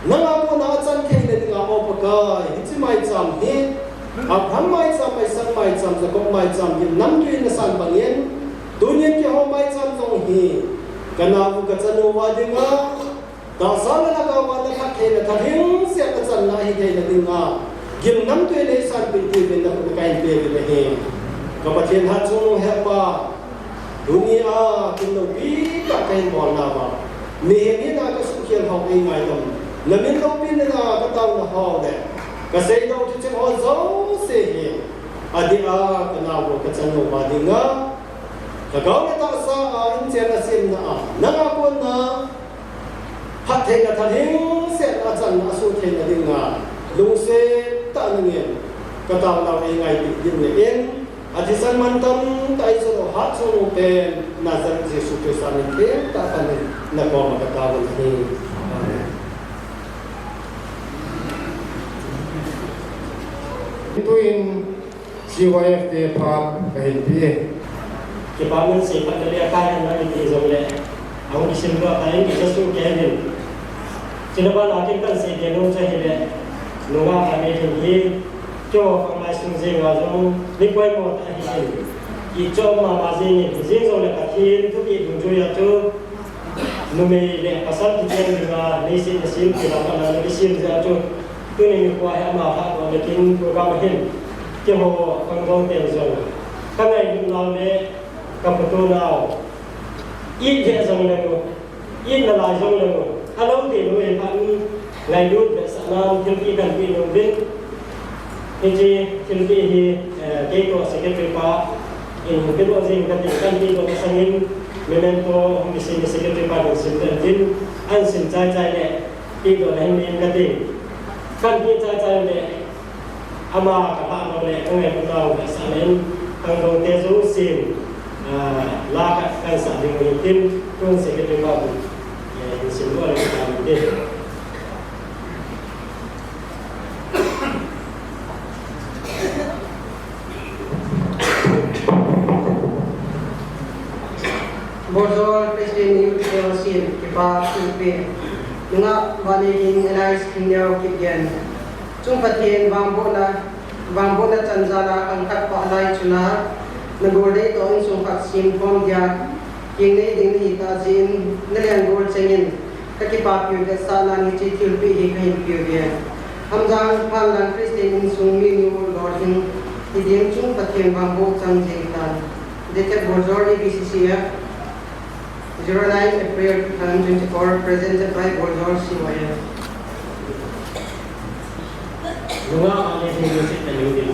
nanga kona san theina dinga O Pakai, hiche maicham hi, Abraham maicham, Isaac maicham, Jacob maicham, gimnamtui in nasan bangin, tunin keiho maicham jong hi, kanao kachanu uva dinga, tahsa le lhagao a naphatthei nathahlhing sel a channa hitheina dinga, gimnamtui in neisanpeh uvin nakhut a kahin peuvin ahi. Ka Pathen hatchungnung hepa, tunia kin loupi tah kahin bolnauva, mihem hina kasuhkhel ho eingaidam, namin loupina a kataona ho le, kaseidoh thucheng ho jouse hi, adeh a kanao kachanu uva dinga, lhagao le tahsa a inchen asemna a, nanga kona, phatthei nathahlhing sel a channa asuh theina dinga, lungset tah nangin, kataonau eingaipeh diuvin, athisan mantam tah eisol u hatchungnung pen, Nazareth Jesu Christa min thengtah a kahin, nakoma kataovin ahi. Amen. Tuin C Y F te phat kahin pe e. Kipa min sei phat le akai han na iti jongle, ahung kisim lou akai in kija suh kei in. Chule ban a kin kahin sei ding nom chu ahile, nungah khat nei hin hi, keiho khanglai sung jenga jong, mi poimo tah ahin. Kichom mama jeng in, hijeng jongle Pathen thupeh dungjuia chu, numei le pasal kichen dinga, leiset a sem, kilam a na kisem jeh a chu, tuni nikho hi ama phat toh le kin program ahin, keiho khangdong ten jong, kangailut nau le kaphatto nau, it lheh jongleu, it nalai jongleu, alou deh lou ahi phat in, ngailut vetsahnan thilpeh kahin pe nom uvin. Hiche thilpeh hi, eh, kei toh secretary pa in hung pedoh jeng kating, kahin pedoh masang in memento hung kisem secretary pa in sim ding tin, ahin sim chaichai le pedoh na hin nei in kating. Kahin pe chaichai le ama kaphatnau le kangailutnau vetsahnan, khangdong te jousen, ah, la khat kahin sah ding ahi tin, tun secretary pa in, eh, hin sim lou le kating. Borjol Christian Youth Fellowship, kipa thu pe. Nungah Vanilin Elias Khingneo Kipgen. Chung Pathen vangbohna, vangbohna chan jal a khang khat pha lai chun a, nagol dei toh insung khat sem khom dia, kinei ding nahi tah jeh in, naleng gol cheng in, kakipapi u vetsahnan hiche thilpeh hi kahin pe uve. Hamjang Phanlang Christian Insung mi ni u lolhing, hiding chung Pathen vangboh chang jeng tan. Dated Borjol A B C C F, zero nine April two thousand twenty-four, presented by Borjol C Y F. Nungah Vanilin music na ning ding.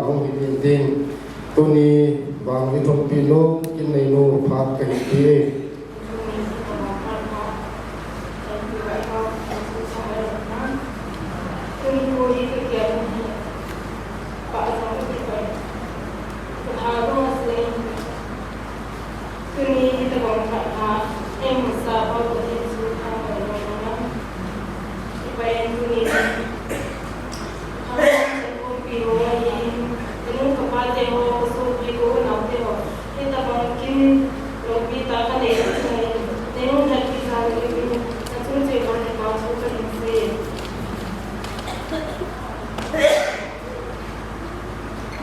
Hung hi tin tin, tuni vang i thumpi nu, Kinnei nu phat ka hin pe e. Tuni hitabang phat a, eimusah Pa Pathen chu thangvah in umhen lang. Kipa e tuni. Thangvah in umpi ho ahin, kanu kapa te ho, kasopi ka unau te ho. Hitabang kin loupi tah kanei chu ahin, neihin lhatpi jal uvin, nachung cheh uva kipa thu kahin sei e.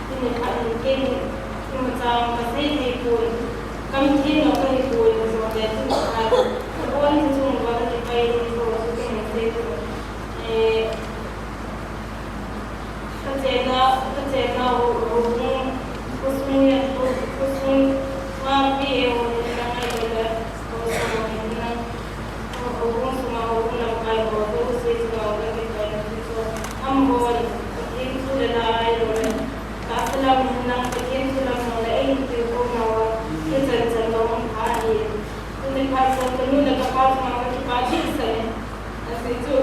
Tuni phat in ken, imacha kasei thei pon, kamthim lou kahi pon, jongle tuni phat, kabon chu chung uva kakipah in thu chu kahin sei pon. Eh, kachenna, kachenna ho, houbung, khosung, khosung, ngapi e ho, hinlang ahiloule, houbung sunga houbung lamkai ho, jouse chunga kakipah in thu chu, amahon, Pathen thu le la ahiloule, tahsa lam hinlang, Pathen thu lam lang le, eihin tilkhou nauva, hichan chan lou pha ahi. Tuni phat chun kanu le kapa chunga kakipah cheh sah e. Ajeh chu,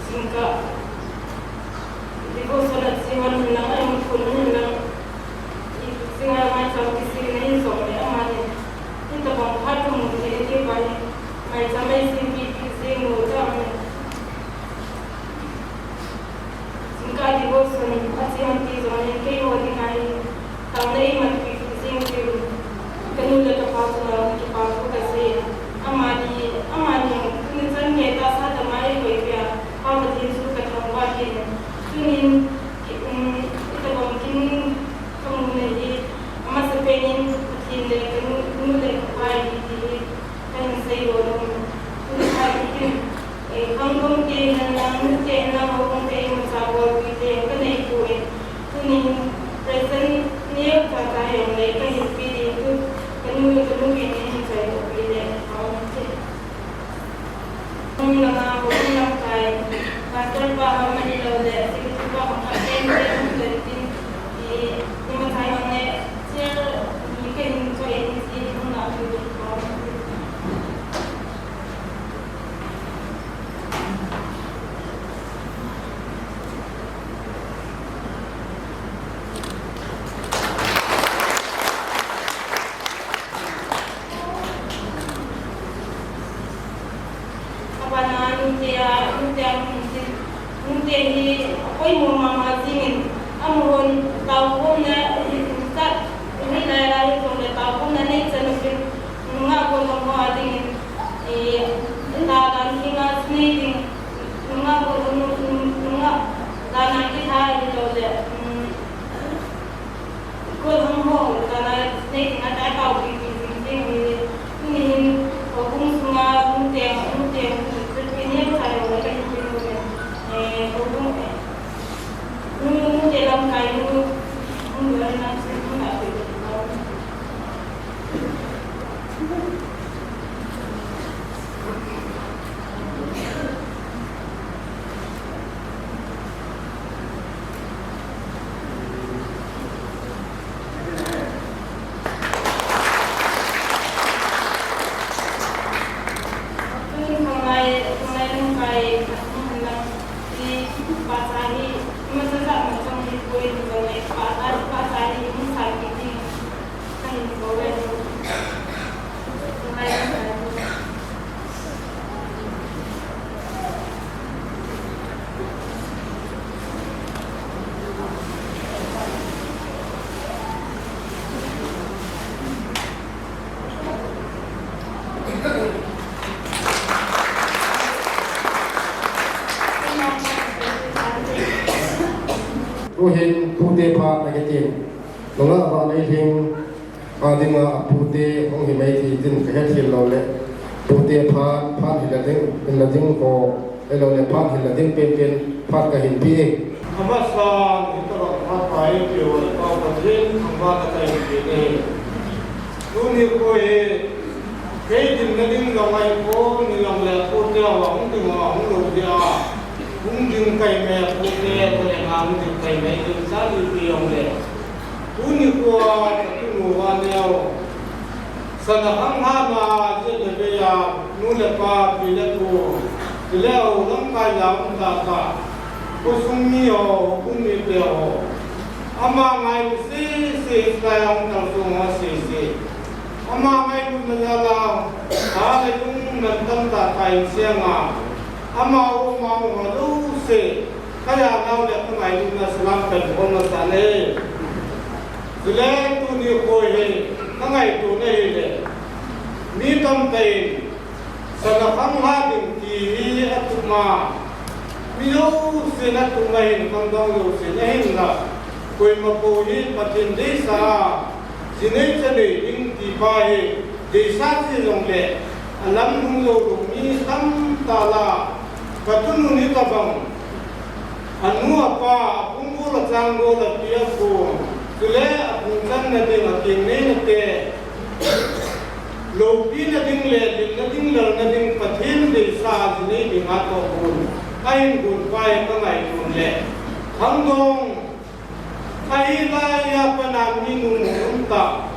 jingkah, devotion a che hon hinlang, a umkhom hon hinlang, i, jingkah maicham kisem na hin jongle amani, hitabang phat kamu thei na diu va hi, maicham eisem pipi jing lou tah ahi. Jingkah devotion a che hon ti jongle keiho dinga hi, taona eiman pipi jing diu, kanu le kapa chunga kipa thu kasei e. Amani, amani, tuni chan gei tahsa dama eikoipeh a, Pa Pathen chu kathangvah in. Tunin, um, hitabang kin kamu na hi, amasapen in Pathen le kanu, kanu le kapa ahi ti hi, kahin seidoh nom e. Tuni phat in, eh, khangdong te hinlang, nu te hinlang, houbung te, imacha bolpi te kanei poi. Tunin, present neocha cha jongle kahin pe ding chu, kanu le kanu kiti hin chaidoh peh le, aum e. Hung langa, hung lamkai, pastor pa ham ahiloule, secretary pa ham khat teng teng hung lhung tin, i, imacha jongle, chair ni kahin choi in, i, hung lamkai. Abana nute a, nute a, nute, nute hi apoimo mama jingin, amahon taokhomna, i, sat, hilai lai jongle taokhomna neichan uvin, nungah gollhang ho a dingin, i, dadan hinga nei ding, nungah gollhang, nu, nu, nungah dan a kilha ahiloule, um, gollhang ho, dan a nei dinga taopeh pipi jing ding ahi. Tuni hin, houbung sunga, nute, nute, nute, nute, nute, nute, nute, nute, eh, houbung, eh, nu, nute lamkai nu, nu, nu, nu, nu, nu, nu, nu, Tuhin pute phat na kitin. Nungah Vanlei Lhing a dinga apute hung hi mai ti din ka het hel lou le. Pute phat, phat hi la ding, hin la ding ho, ahilou le phat hi la ding penpen, phat ka hin pe e. Amasan, hitabang phat pa eipeh u le Pa Pathen thangvahna ka hin pe e. Tuni kho hi, kei dinna ding jong ahipon, nilhah le pute ho hung ding ho hung lou dia. Hung ding kai me, pu te, ko le nga hung ding kai me, ding sa ni pi ong le. Tuni kua, ka tu nu va neo. Sana khang ha na, je le ve ya, nu le pa, pi le pu. Ti le o, lam kai ya, um ta ta. Ko sung mi o, kum mi te o. Ama ngai lu si, si, kai ong tang sung ho si, si. Ama ngai lu na ya la, ha le lung nan tam ta kai siang a. Ama u ma u ma lu se, kaya nau le ka ngai na salam kan pon na sa le. Zule tuni koi he, ka ngai tu na hi le. Mi tam tai, sana khang ha ding ti hi a tu ma. Mi lo se na tu ma hin, khang dong lo se na hin la. Koi ma po hi, Pathen dei sa. Jinei chanei ding ti pa hi, deisah chi jong le, alam hung lo lo mi tam ta la, ka tunu ni tabang, anu apa, apung gol achang gol api apu, chule apung channa ding akeng neina te, loupina ding le, dinna ding, lalna ding, Pathen deisah jinei ding a toh gun, ahin gun pa hi ka ngaitun le, khangdong, Ahilai a pat a mi nu mun um ta,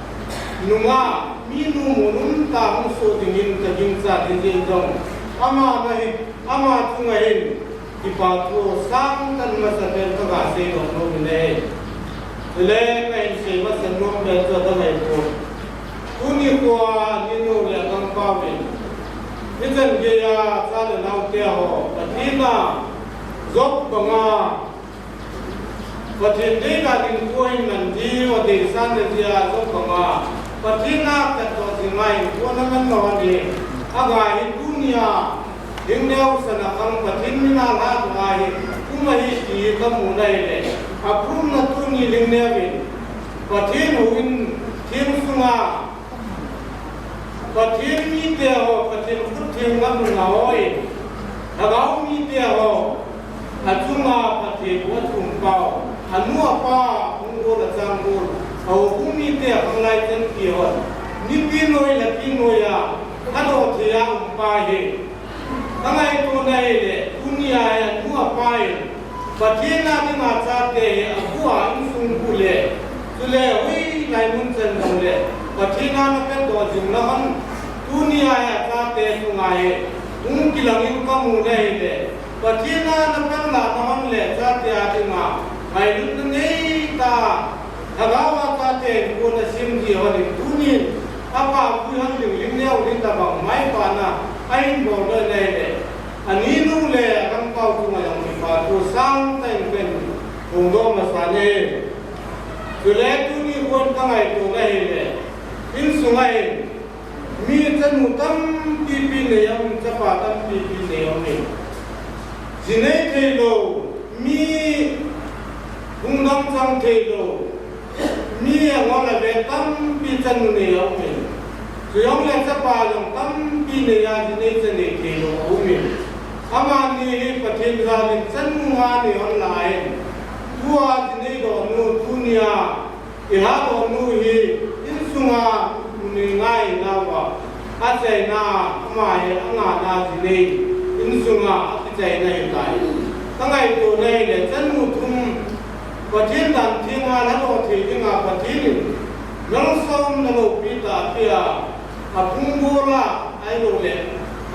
nunga mi nu mun um ta hung soh dingin ka gingcha ding jong. Ama na hi, ama chunga hin, kipa thu sang tan masa pen ka ga sei nom nom in e. Chule ka hin sei masa nom pen chu ka ngai poi. Tuni kua ni nu le kang pa vin. Hichan geiya cha le nau te ho, Pathen a, Job banga, Pathen deina ding koi man diu a deisahna dia Job banga. Pathen a katdoh jing a in kona man lou ahi. Aga hi tunia, hingneo sana khang Pathen mina lha tung ahi. Kum ahi ti kamu nai le. Aphumna tuni hingneo in. Pathen houin theng sunga. Pathen mite ho, Pathen khut theng lam nunga hoi. Lhagao mite ho, achunga Pathen bu athum pau. Anu apa, hung gol achang gol. Aho hung mite a khanglai chan pi hon. Nipi noi, lapi noi a, adoh thei a um pa hi. Ka ngaito na hi le, tunia hi anu apa in, Pathen a dinga chate hi abu a insung bu le, chule hoilai mun chan jong le, Pathen a na katdoh jing na hon, tunia hi achate chunga hi, hung kilang in kamu na hi le, Pathen a na panla na hon le, chate a dinga, ngailutna nei ta, Lhagao a chate in kona sim ji hon in tunin, apa vui hon ding lim neo ding tabang mai pa na, ahin bol doi nai le, ani nu le, akang pau chunga jong kipa thu sang ta in pen, hung dom masa ne. Chule tuni kon ka ngaito na hi le, insunga in, Mi chanu tampipi nei a um, chapa tampipi nei a um e. Ji nei thei lou, mi hung dam chang thei lou, mi angol ave tampi chanu nei a um e. Chujongle chapa jong tampi nei a ji nei cha nei thei lou a um e. Amani hi Pathen jalin chanu nga nei hon lai. Tua ji nei doh nu tunia Ilhahdoh nu hi insunga nunei ngai nauva, achaina ama hi angana ji nei, insunga akichaina hitai. Ka ngaito na hi le chanu thum, Pathen dan thenga lhadoh thei dinga Pathen in, nalsomna loupi tahpi a, Aphung gol a, ahilou le.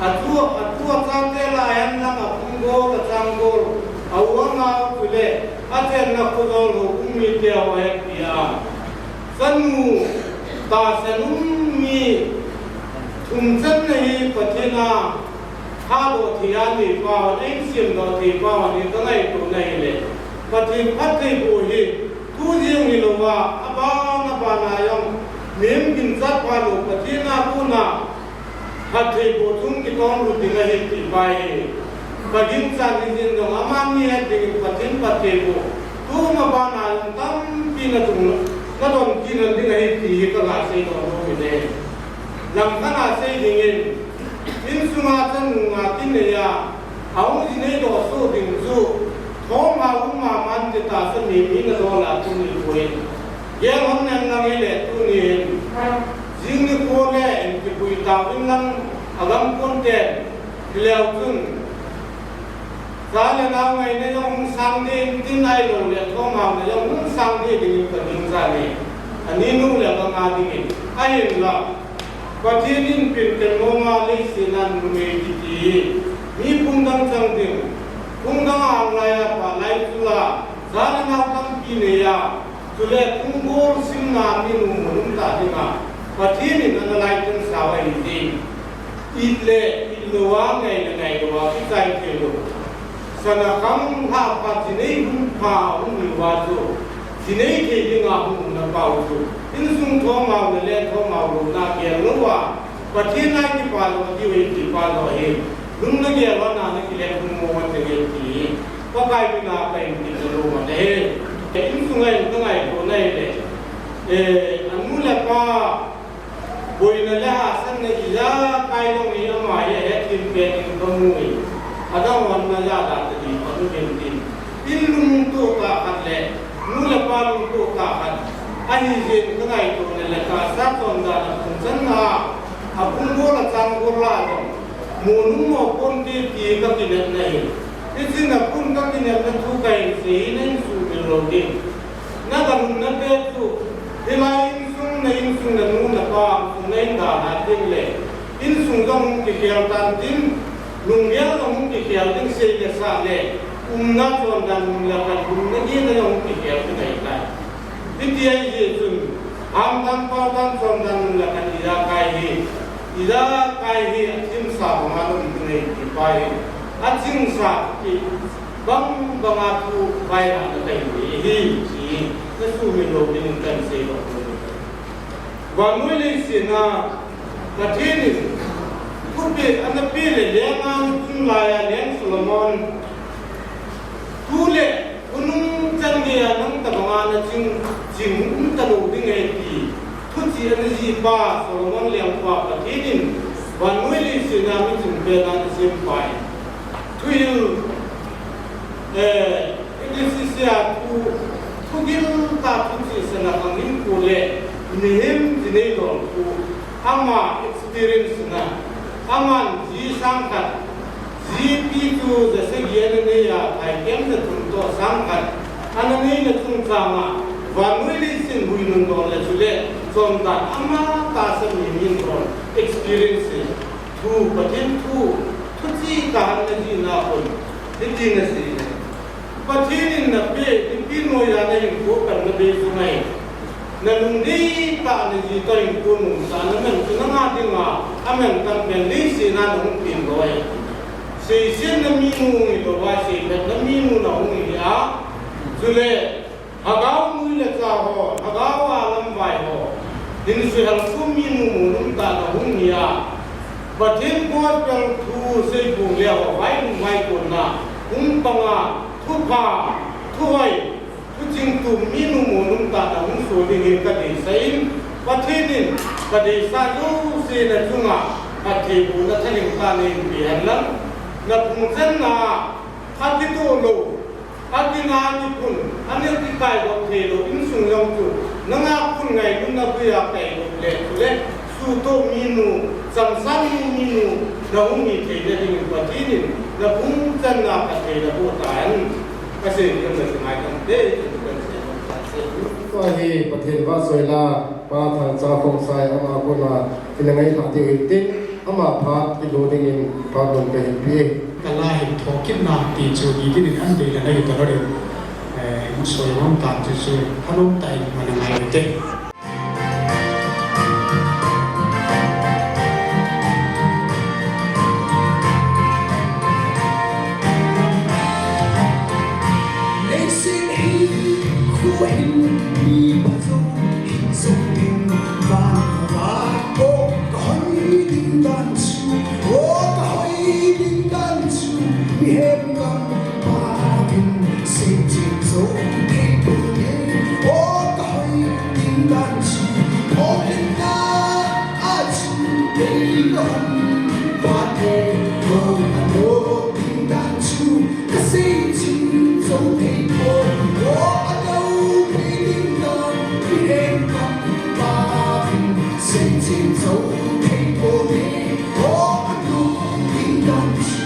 Atu, atu achate lah a hin lang aphung gol, achang gol, a u anao chule, achenna khojol ho um mite ho ahetpi a. Chanu, tahsan um mi, thum channa hi Pathen a, lhadoh thei a neipa hon, eisemdoh theipa hon hi ka ngaito na hi le. Pathen phattheiboh hi, Tu jeng hilouva, abana bana jong, mihem ginchat phalou, Pathen a kona, phattheiboh chung kitong lut ding ahi ti pai. Ka ginchat ding jong, amani het ding Pathen phattheiboh. Tu ma bana jong tampi na tung, na don kit ding ahi ti hi ka ga seidoh nom in e. Lam khat a sei dingin, insunga chanu nga kinei a, Ahung ji neidoh soh ding chu, thom a um mama in ti tahsa mi mi na dol a tuni poi. Gel hon nang lang hile tuni hin. Jing nikho le in kipui tauvin lang agam kon ten. Hileu chun. Cha le nau ngaina jong hung sang ding, tin ahilou le thoumaona jong hung sang ding dingin ka gingchan e. Ani nu le pa nga dingin. Ahinla, Pathen in pengthah mama leiset a numei kiti hi mi phung dang chang ding, phung dang a hung lai a pha lai chu la, cha le nau tampi nei a, chule phung bol simna mi nu mun um ta ding a, Pathen in ana laitonsah u ahi. It le it lou a, ngai le ngai lou a, kichai thei lou. Sana khang lha pha jinei hung pha hung hi uva chu, jinei thei dinga hung umna pau chu, insung thoumaona le thoumaolouna gel lou a, Pathen a kipa lou diu ahi, kipa lou ahi. Lungna gel uva na na kile hung mo ma te gel ti. Pakai mina ka in ti lou ma te. Insung a in ka ngaito na hi le. Eh, anu le pa, boina le hahsatna ijakai jong hi ama hi ahethem pen in ka mu e. Adang hon na ja da ta di pa nu ben tin. In lungtoh tah khat le, nu le pa lungtoh tah khat. Ahi jeh in ka ngaito na le tahsa chondan a phung channa, aphung bol a chang bol la jong, mo nung mo ponte ti ka kinepna hi. Hiche na phung ka kinepna thu ka hin sei in na insumil lou ding. Na ka lungna te chu, hilai insung, na insung, na nu, na pa, insung na in dan a tin le, insung jong hung kikhel tan tin, lunggel jong hung kikhel ding sei le sa le, umna chondan mun le khat lungna gena jong hung kikhel ding ahi tai. Hiti ahi jeh chun, ham dan pao dan chondan mun le khat ijakai hi, ijakai hi athimsa banga lou ding ahi ti pa hi, achingsa ki bang banga thu vai a na kai ni hi, hi, na sumil lou ding in kan sei lou. Vannoi leiset a Pathen in thupeh ana pe le leng a na tung lai a leng Solomon thu le khonung chan gei a nang tabang a na ching, ching um ta lou ding ahi ti thuchih ana jih pa Solomon lengpa Pathen in vannoi leiset a miching pen a ana sem pa ahi. Thuhil, eh, Ecclesia thu, thugil tah thuchih sana khang in ko le, mihem jinei lou thu, ama experience na, aman ji sang khat, ji pi chu ja sagi ana nei a, phaikem ja thum toh sang khat ana neina chungchang a, vannoi leiset huinun don le chule, chondan ama tahsa mihem in don experience thu, Pathen thu, thuchih tah ana jih na kon, hiti na sei le. Pathen in na pe, ipi noiya na hinkho pan na bei chu ngai. Na lungdei tah na ji toh hinkho nung sa na man chu nanga dinga, aman tam pen leiset a na hung peng lou ahi. Seisetna minu hung hi lou a, seiphatna minu na hung hi a. Chule, Lhagao nui le cha ho, Lhagao a lamvai ho, hinsui hal sum minu mun um tah na hung hi a. Pathen gospel thu seipung le ho, vai lung vai konna, hung panga, thupha, thuhoi, thuching tum minu mun um tah na hung so ding in ka deisah in, Pathen in ka deisah jouse na chunga, phattheibohna thaling tah na hin pe hen lang, na phung channa, akitoh lou, Atina kiphun, ana kikaidop thei lou, insung jong chu, nanga phun ngailutna puiya kaidop le, chule, sutoh minu, chamsang minu, na hung hi theina dingin Pathen in, na phung channa phatthei naboh tahen, kasei ding le ngai tante, kasei ding le. Tua hi Pathen vahchoi la, Pa Thangcha Khongsai ama kona, ina ngailha diu hin tin, ama phat kido dingin, phat mun kahin pe. Ka la hin thokit nam ti chu, ni dingin an dei la na hi ta lou ding. Eh, in soi ngam tan chu chu, thanom tah in man ngai te. Leiset hi, khuahin mi pha zo, hin zo ding van va, o ka hoi ding dan chu, o ka hoi ding dan chu, mihem gam pha vin, se chin zo thei pum ye, o ka hoi ding dan chu, o kin na a chu, dei ka hon va te, o a lo ding dan chu, Ka sei chin zo thei poi, o a lo thei ding dan, mihem gam pha vin, sei chin zo thei poi, o a lo ding dan chu.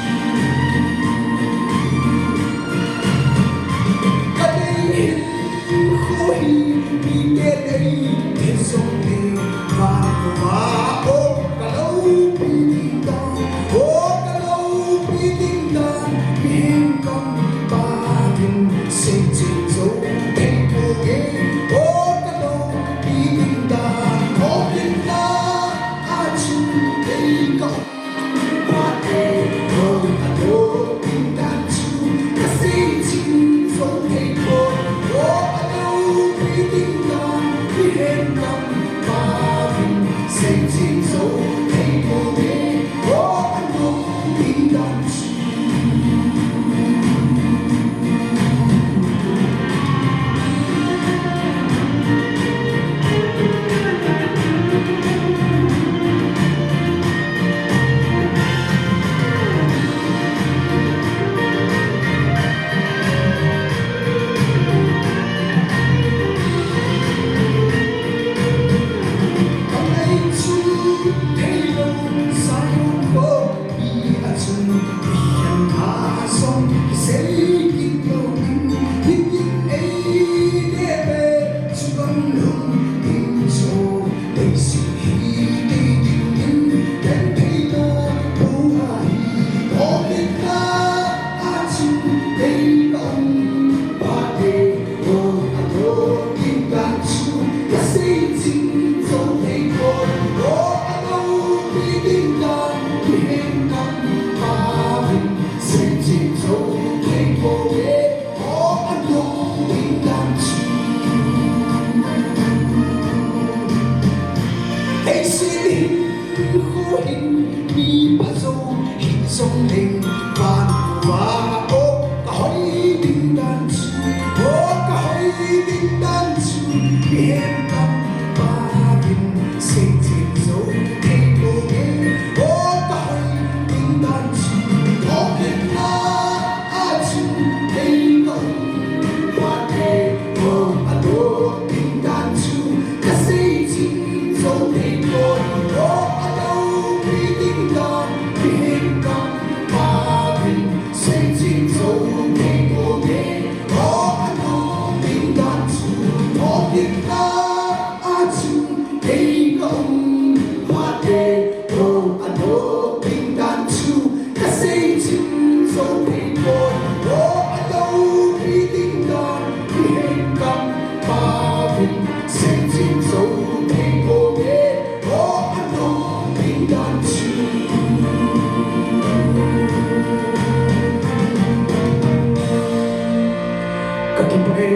Ka kipah e.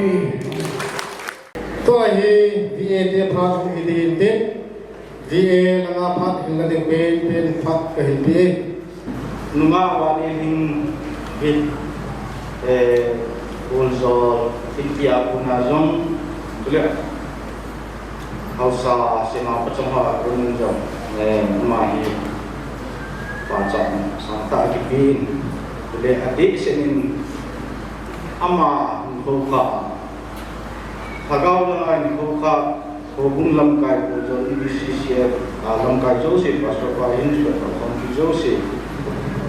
Tua hi V A te phat hung hi ding tin, V A langa phat hinna ding pen pen phat ka hin pe. Nungah Vanilhing hi, eh, Uljol Inpi a kona jong, chule Haosa Sema Pachong ho a kona jong, eh, ama hi pachat sangtah kipen, chule adeh seh in ama hinkho kha, Lhagao langa hinkho kha, Houbung lamkai, Uljol E B C C F, a, lamkai jouse, Pastor pa hin, chule Pastor pa hin jouse,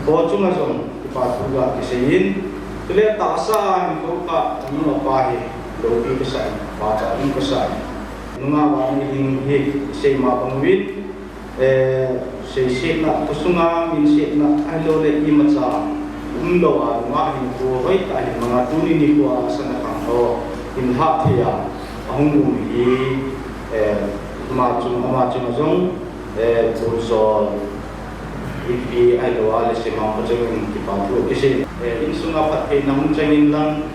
ho chunga jong kipa thu ga kisei in, chule tahsa a hinkho kha, anu apa hi loupi kasa in, pachat um kasa in. Nungah Vanilhing hi isei ma bang uvin, eh, seisetna, thusunga minsetna, ahilouleh imacha umlou a, nungah hinkho hoitah hin manga tuni nikho a sana khang ho hin lhah thei a, ahung um hi, eh, ama chung, ama chunga jong, eh, Uljol Inpi ahilou a le Sema Pachong in kipa thu kisei. Eh, insunga phattheina hung chang in lang,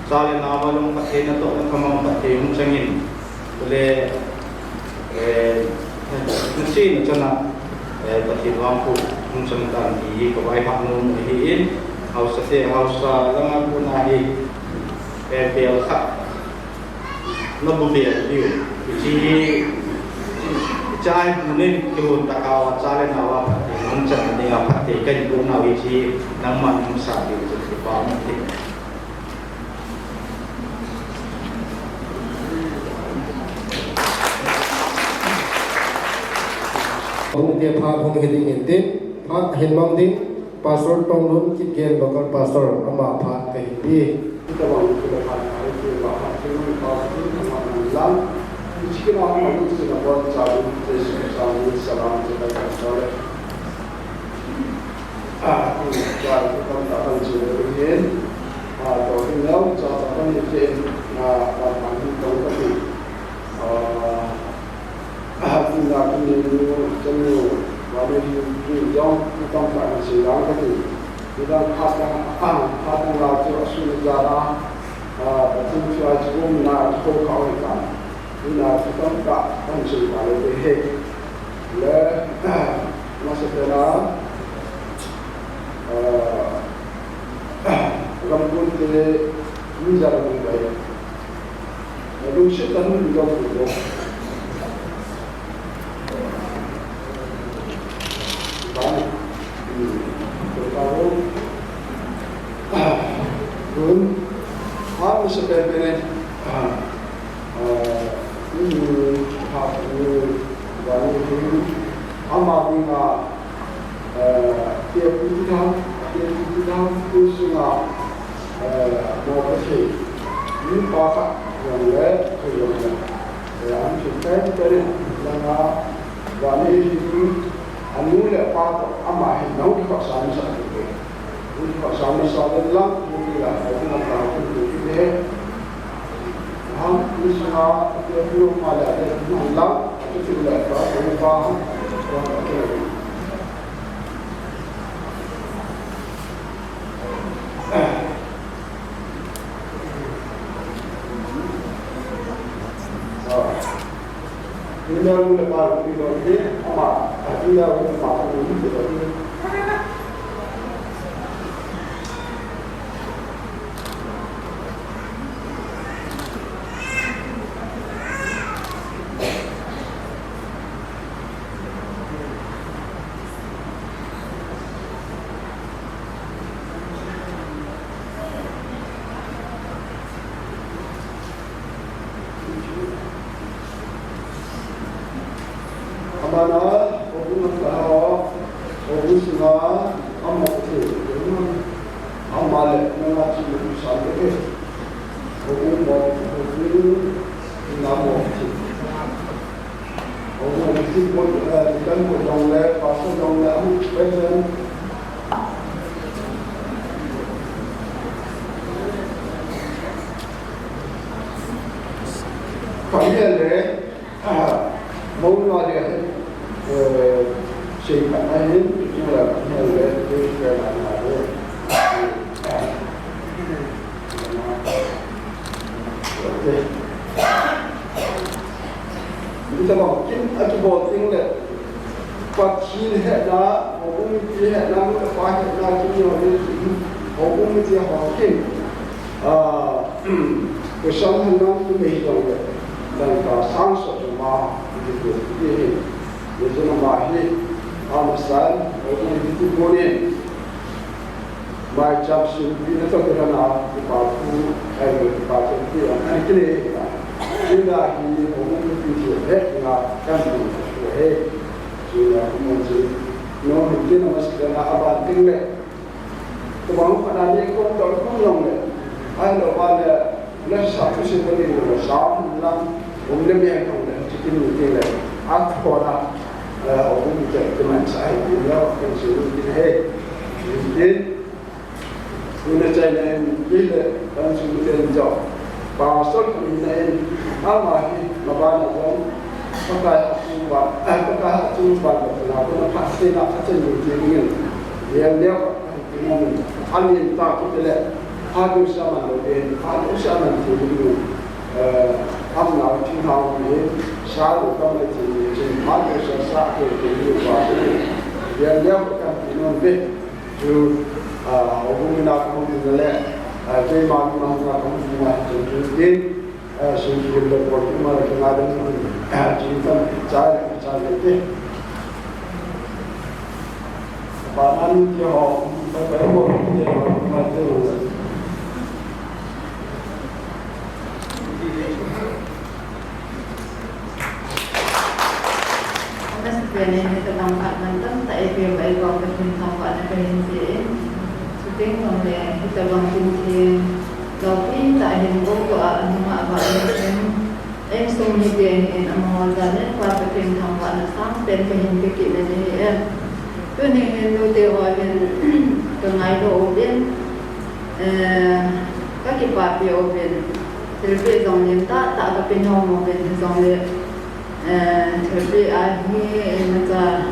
cha le nao a jong phattheina toh le khamang phatthei hung chang in. Chule, eh, nasei na chana, eh, Pathen vangphu hung chang tan ti hi ka vaihah nom ahi in, haosa te, haosa langa kona hi, eh, bel khat na bu bel diu. Hiche hi, hiche hi bu nei kihon tah a, cha le nao a phatthei hung chang ding a phatthei kahin boh nau hiche, nangman hung sa diu chu kipa um in. Hung te phat hung hi ding in tin, phat hin mang ding, Pastor Tonglun Kipgen, local pastor, ama phat kahin pe. Itobang kile phat kahin pe, phat hin mang pastor, ama nang lang. Ichi kina hung mang, ichi kina bon cha, ichi kina salam, ichi kina salam. Ah, ichi kina bon cha, ichi kina salam. Ah, to hin leo, cha, cha, pan, ichi, ah, pan, pan, hin, tong, pan, ah, ah, tin, ah, tin, ni, ni, ni, ni, Vannoi hi, hi jong, hi tamtah in sei lang kati. Hi dang khat dang, ah, khat dang la chu asun jana, ah, Pathen thu a chu um na, chu ko ka oi ka. Hi na chu tamtah kan sei ka le te he. Le, ah, masapen a, ah, Rampur te, mi ja Rampur bai. Lungset a hung ding ding. Vannoi. Hmm. Ko ta ho. Ah. Gun. Ha, mi se pe pe ne. Ah. Ah. Hmm. Ha, hmm. Vannoi. Ama dinga. Eh, tia pu ti dau, tia pu ti dau, tu sunga, eh, mo ka thei. Ni pa ka, jong le, thei jong le. Eh, an thei kai kai le, langa, vannoi hi tu, anu le apa to, ama hi, nau di khosam sa tu ke. Nau di khosam sa le lang, mu ti la, ai tu na ka, tu tu ti le. Ham, ni sunga, tia pu ma le, tia pu lang, tu tu le, ka, tu pa, ka, ka, ka. Amana, obuna kaho, obu sima, ama te, ama le, nama ti mo sa le. Obu mo, obu, na mo ti. Houin, eh, deacon ho jong le, pastor jong le, amu present. Kami le, ah, mo na le, eh, sei ka na hin, tu la, kami le, tu la na le. Hitabang kin akibol teng le, Pathen hetna, houbung mipi hetna, nu le pa hetna, kin jong le, houbung mite ho kin, ah, kosam hen lang tu mei jong le, dangka sang sot jong ma, ti ti ti hi, le jong ma hi, amasan, houbung mipi ti bonin, Maicham sunpina toh kilhona, kipa thu, ai, kipa thu ti ang, ani kile ta. Chule hi, houbung mipi ti he, nga, kan tu, he. Chule, mun chi, no, hin tin, amasan, aban ting le. Tabang, ana ni, kong, tol, kong, long le. Ai, lo, ba le, Lasa thusei bol in lasa lang, um le meng thong le, chicken meeting le, a thona, eh, um ke, ke man sa hai, um le, kan sei um ke he. Meeting, um le chai le, um le, kan sei um ke jo. Pastor um le, ama hi, mabana jong, pakai asu ba, eh, pakai asu ba, na ko na pa se na pa se meeting. Ye le, Amin ta kit le, Father Saman lo den, Father Saman ti lu, eh, am na ti hau ni, sa lo ka mai ti ni, Father sa sa ke ti lu ba ti. Dia dia ka ti non be, tu, ah, houbung na ka hung le, ah, keima na ka hung na ti tu din, Ah, singkil le bol ki ma le ki ma le ni, ah, jin tam cha le cha le te. Ba na ni ki ho, ba ba mo ki le ba ma te mo. Amasapen in hitabang phat mantam tah eipeuva eikou Pathen thangvahna kahin pe in. Chuteng jongle hitabang kin theng loupi tah hin bou tou a anunga avah in, insung mite hin amaho jal in Pa Pathen thangvahna sangpen kahin pe kit in ahi e. Tuni hin nute ho hin kangailou uvin, eh, kakipapi uvin, thilpeh jong len tah tah kape nom uvin, hijongle Eh, thilpeh ahi, imacha,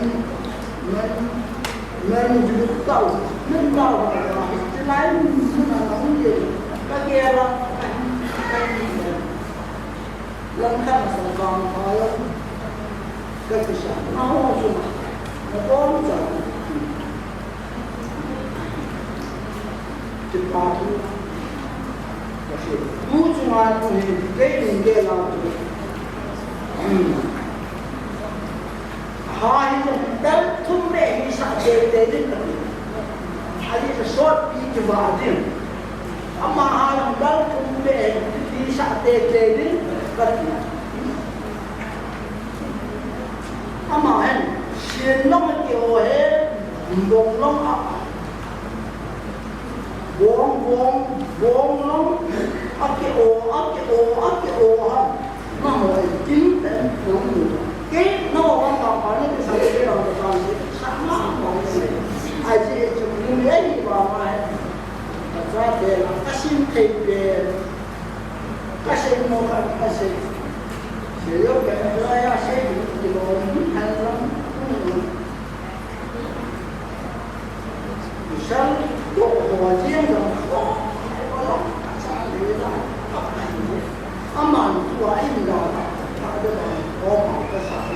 men, men, men julu tau, men tau ha, ha, hilai mun na na un ye, ka ke la, ka, ka ni, lang ka na sa ka ma ya, ka ki sa, na ho su ma, na ko sa. Kipa thu. Ka sei. Tu chunga tu hi, kei in ke la tu. Hmm. Ha hi jong bel thum beh hisah teitei ding kati. Ahi jong sotpi kiva ding. Ama ha jong bel thum beh hisah teitei ding kati. Ama hin, sin long a ki-o he, bong long a. Bong, bong, bong long, a ki-o, a ki-o, a ki-o ha. Nangho in tin te nang mu. Kei nangho vang pa pa na kisei te lang ka tan se. Sa ma ma se. Ai se chu ni me ni ba ma he. Ka sa te la ka sin thei pe. Ka sei mo ka, ka sei. Sei lo ka na ya sei ni ki lo ni han lang. Pasal toh ho Aman tua in la, a de la, o ma ka sa e,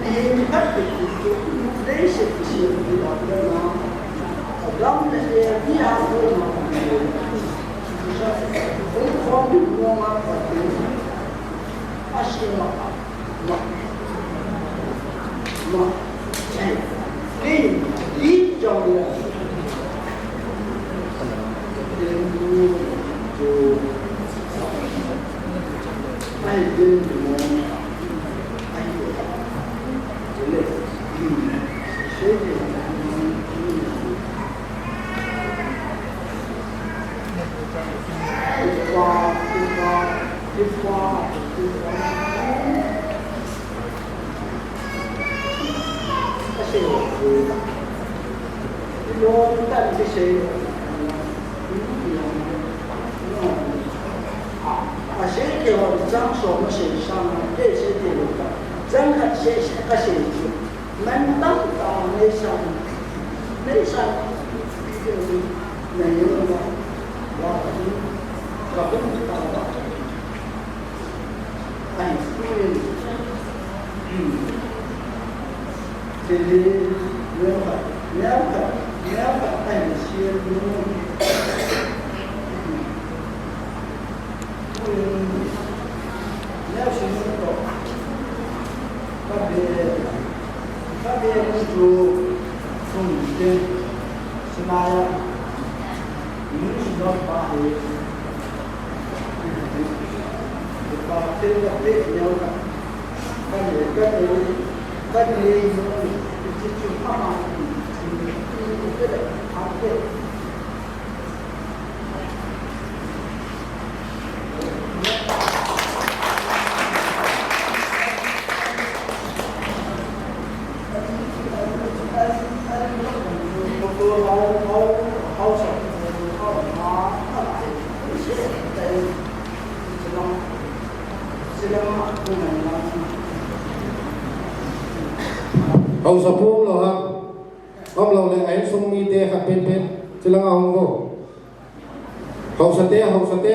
ni he mi khat ke ki ke, ni le se ki se ni la de na, a dam le se ni a ko ma ni le. Sa, ko ko ni ko ma ka ke, a se ma. Asei kei hon chang som asei sang a, kei sei kei lo ta. Chang khat sei, asei chu. Mantam ta nei san, nei san, nei lo, wa, wa, ka hum ta wa. Ai, tuin, hmm. Sili, neo khat, neo khat, neo khat, ai, sili, neo. Hausa pu um lou ham? Um lou le, a insung mite khat pen pen, chilang a hung vo. Hausate, hausate.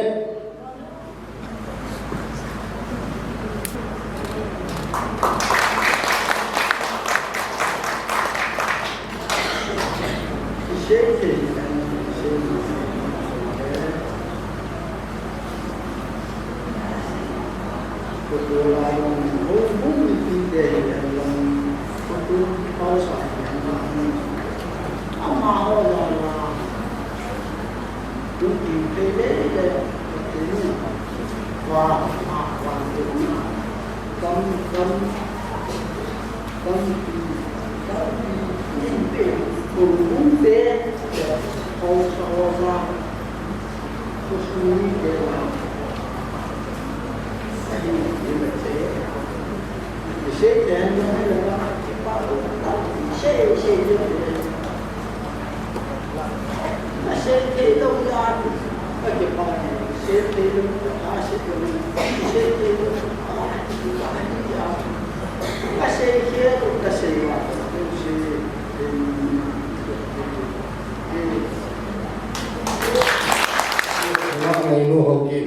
Ngaknei nu Haokip.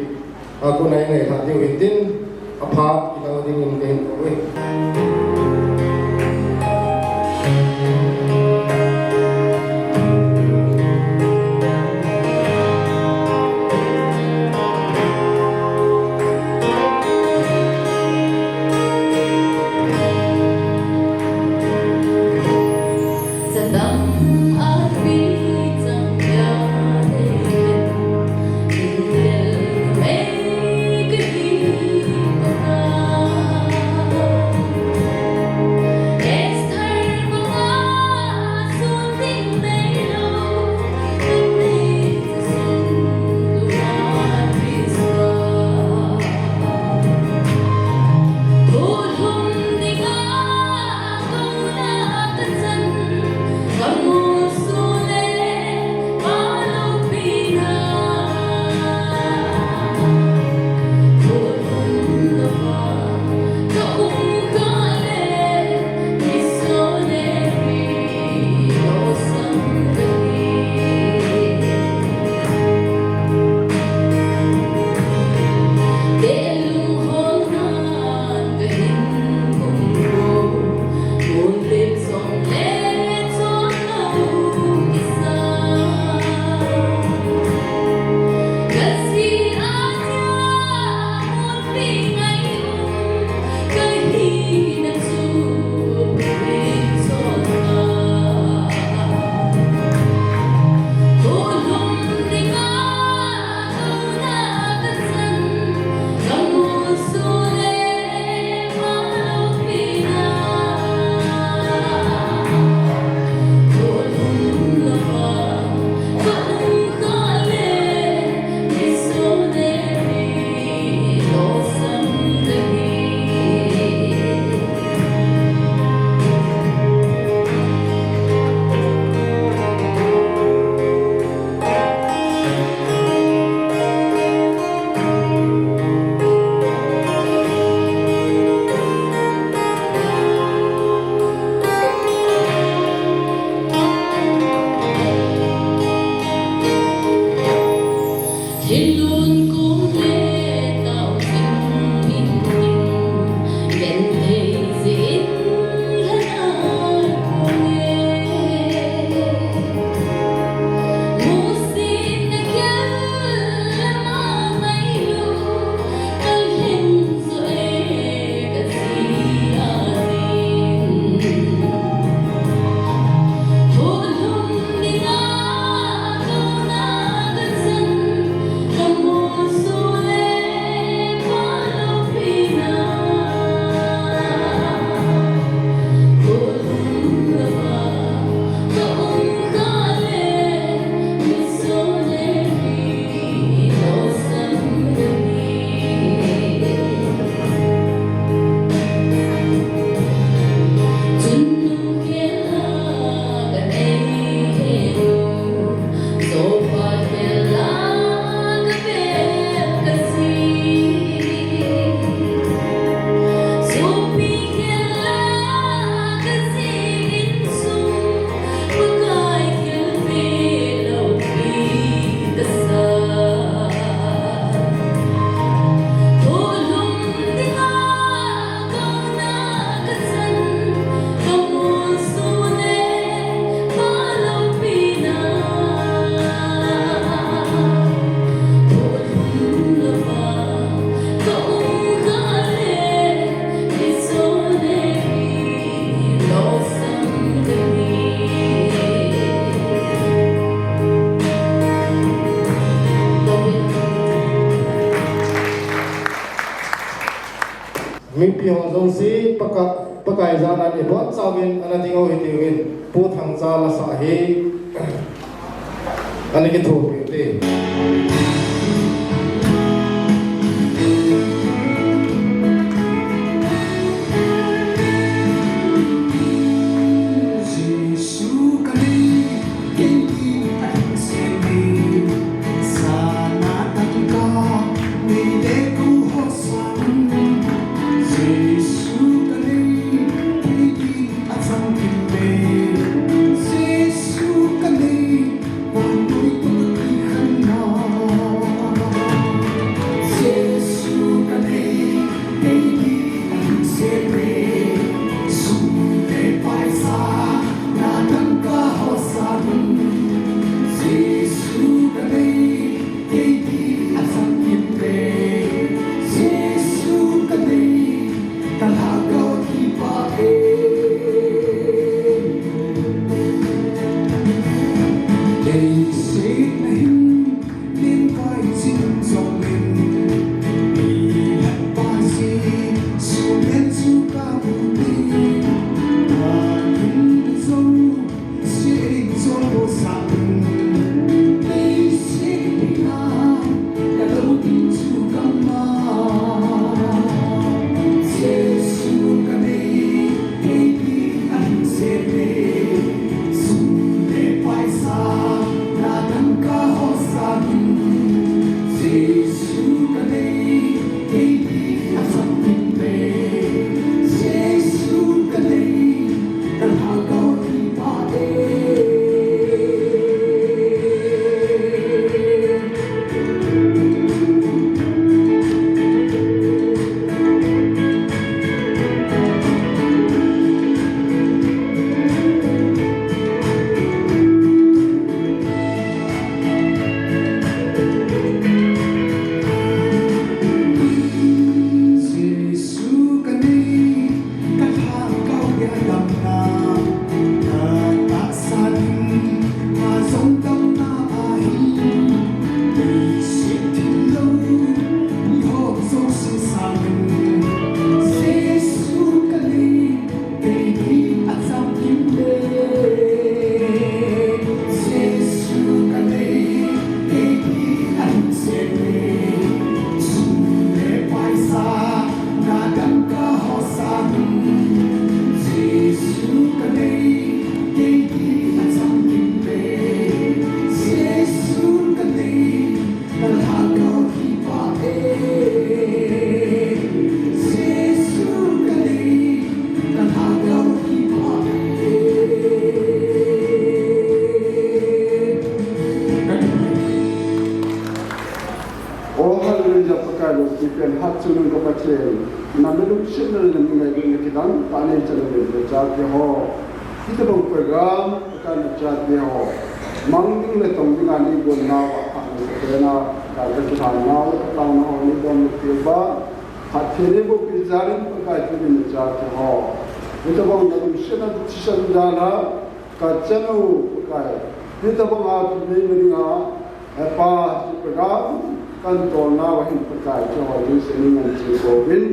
A, kona i ngailhah diu hitin, aphat kidang dingin kahin kou e. Mipi ho jong si Pakai, Pakai jana ni bon chauvin ana ding u hitiuvin, Pu Thangcha lasa hi ana kithopi u te. Oh, hallelujah, Pakai lungset pen, hatchungnung ka Pathen, na mi lungsetna le na mi ngailutna kidang tah nei chan uvin, imacha keiho hitabang program, Pakai, imacha keiho mang ding le tong ding a nei gon nauva, phat nei ka pe na, ka, ka kilhan nau, ka taona ho nei dom nei peh uva, phatthei nei boh peh jal in, Pakai, tuni imacha keiho hitabang na lungsetna thisan jal a ka chan u, Pakai, hitabang a thu nei na ding a, He Pa, hiche program kan tolnauva hin Pakai, keiho lungset in nei ngan ching uvin,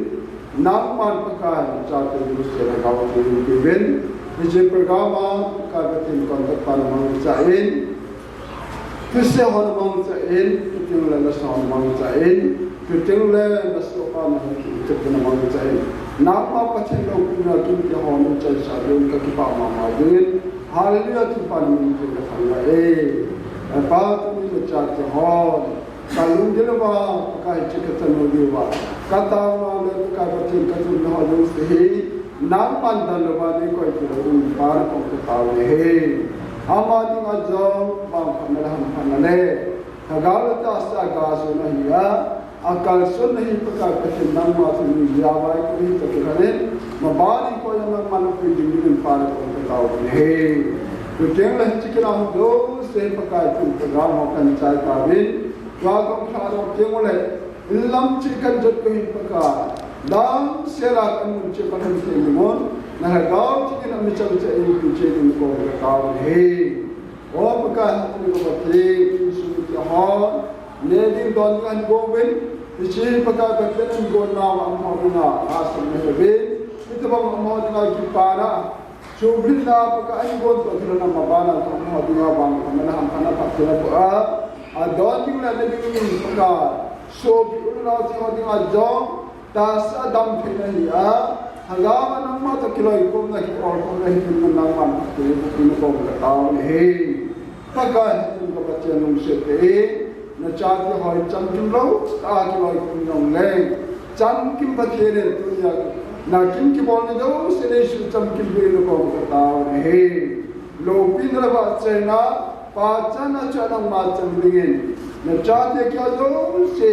nangman Pakai, imacha keiho lungset a gao thei in peuvin, hiche program a Pakai, Pathen conductor na mangcha in, thusei ho na mangcha in, chuteng le lasa ho na mangcha in, chuteng le na sohpa na hung kichep na mangcha in, nangma Pathen loupina kin keiho na chansah diu in ka kipah mama jing in, Hallelujah, thupha na min kin ka thangvah e. He Pa, tuni imacha keiho ka lungdil uva, Pakai, hiche ka chan u diuva, ka taona le Pakai Pathen ka chunna ho jouse hi, nangman dan louva nei koi peh uvin, Pa, na koma ka taona ahi. Ama dinga jong vangphatna le hamphatna le lhagao le tahsa a gasona hi a, akalsonna hi Pakai Pathen nangma thunei jeh a vaihom hi toh kilhon in, maban in koi jong nangman napui ding dingin, Pa, na koma ka taona ahi. Chuteng le hiche kin a hung jouse Pakai, tun program ho kan chai tauvin, tua kahung lhah doh teng uleh, in lam cheh kan jot u hin Pakai, damsel a kan mun cheh kan hung teng ding un, na lhagao theng in ami chang cheh in peh cheh ding in na koma ka taona ahi. O Pakai, hatchungnung ka Pathen, insung mite hon neh ding don ding ahin go uvin, Hiche Pakai Pathen in gon nau a amaho dinga lhasetna ahiuve. Hitobang amaho dinga kipana, chunga Pakai in gon toh kilhonna mabana amaho dinga vangphatna, hamphatna, phattheina boh a, adon ding le ana ding Pakai, sopi u le nao teho dinga jong tahsa a damtheina hi a, lhagao a nangma toh kiloikhomna, kiolkhomna hitin nangman phatthei boh in, nakom katao ahi. Pakai, hitin ka Pathen lungset tah in, nachate ho hi chamkim lou tah a kiloikhom jongleng, chamkim Pathen in tunia nakim kibolna jouse neisoh chamkim boh in, nakom katao ahi. Loupina le vahchoina, pachatna chu nangma chang dingin, nachate kiho jouse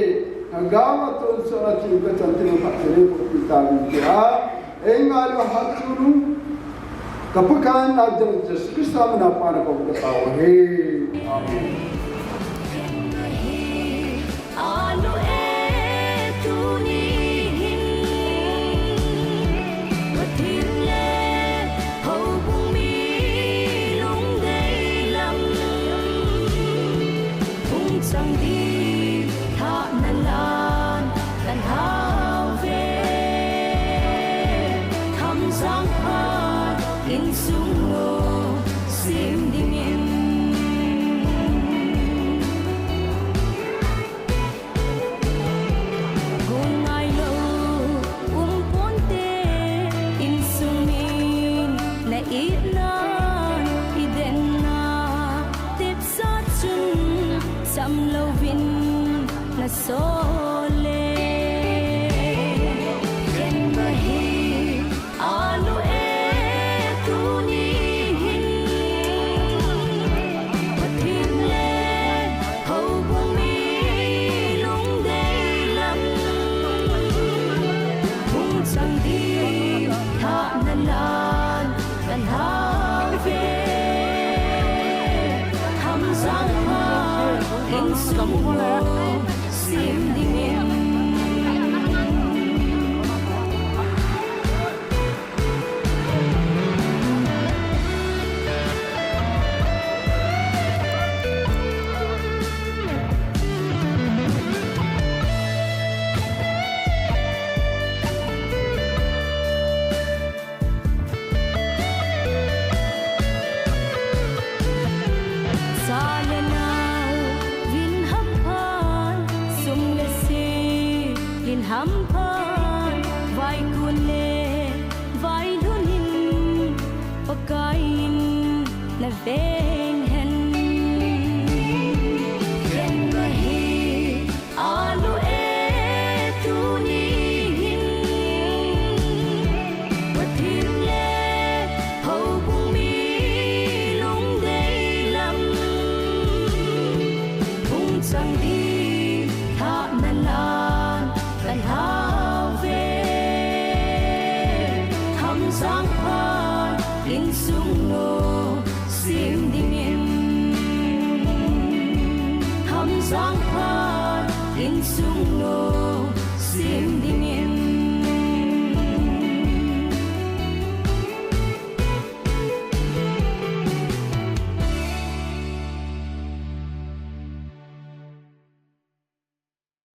lhagao a tonsot a thim kachan thim a phatthei neiboh peh tauvin tia, eingailu hatchungnung ka Pakai Nazareth Jesu Christa mina pan a kakom katao ahi. Amen. Anu e, tuni hin Pathen le houbung mi lungdei lam hung chang ding thahna lan kan hauve. Thamjang phat insung lungsim dingin, gon ngailou um ponte, insung min na itna, i denna, tepsa chun cham louvin na sol le. Khen ahi, anu e, tuni hin Pathen le houbung mi lungdei lam hung chang ding thahna lan kan hauve. Thamjang phat insung lungsim dingin, cha le nao vin hamphat, sum le pai vin hamphat, vaikun le vailhun in Pakai in na veng hen. Khen ahi, anu e, tuni hin Pathen le houbung mi lungdei lam hung chang ding thahna lan kan hauve. Thamjang phat insung lungsim dingin, thamjang phat insung lungsim dingin.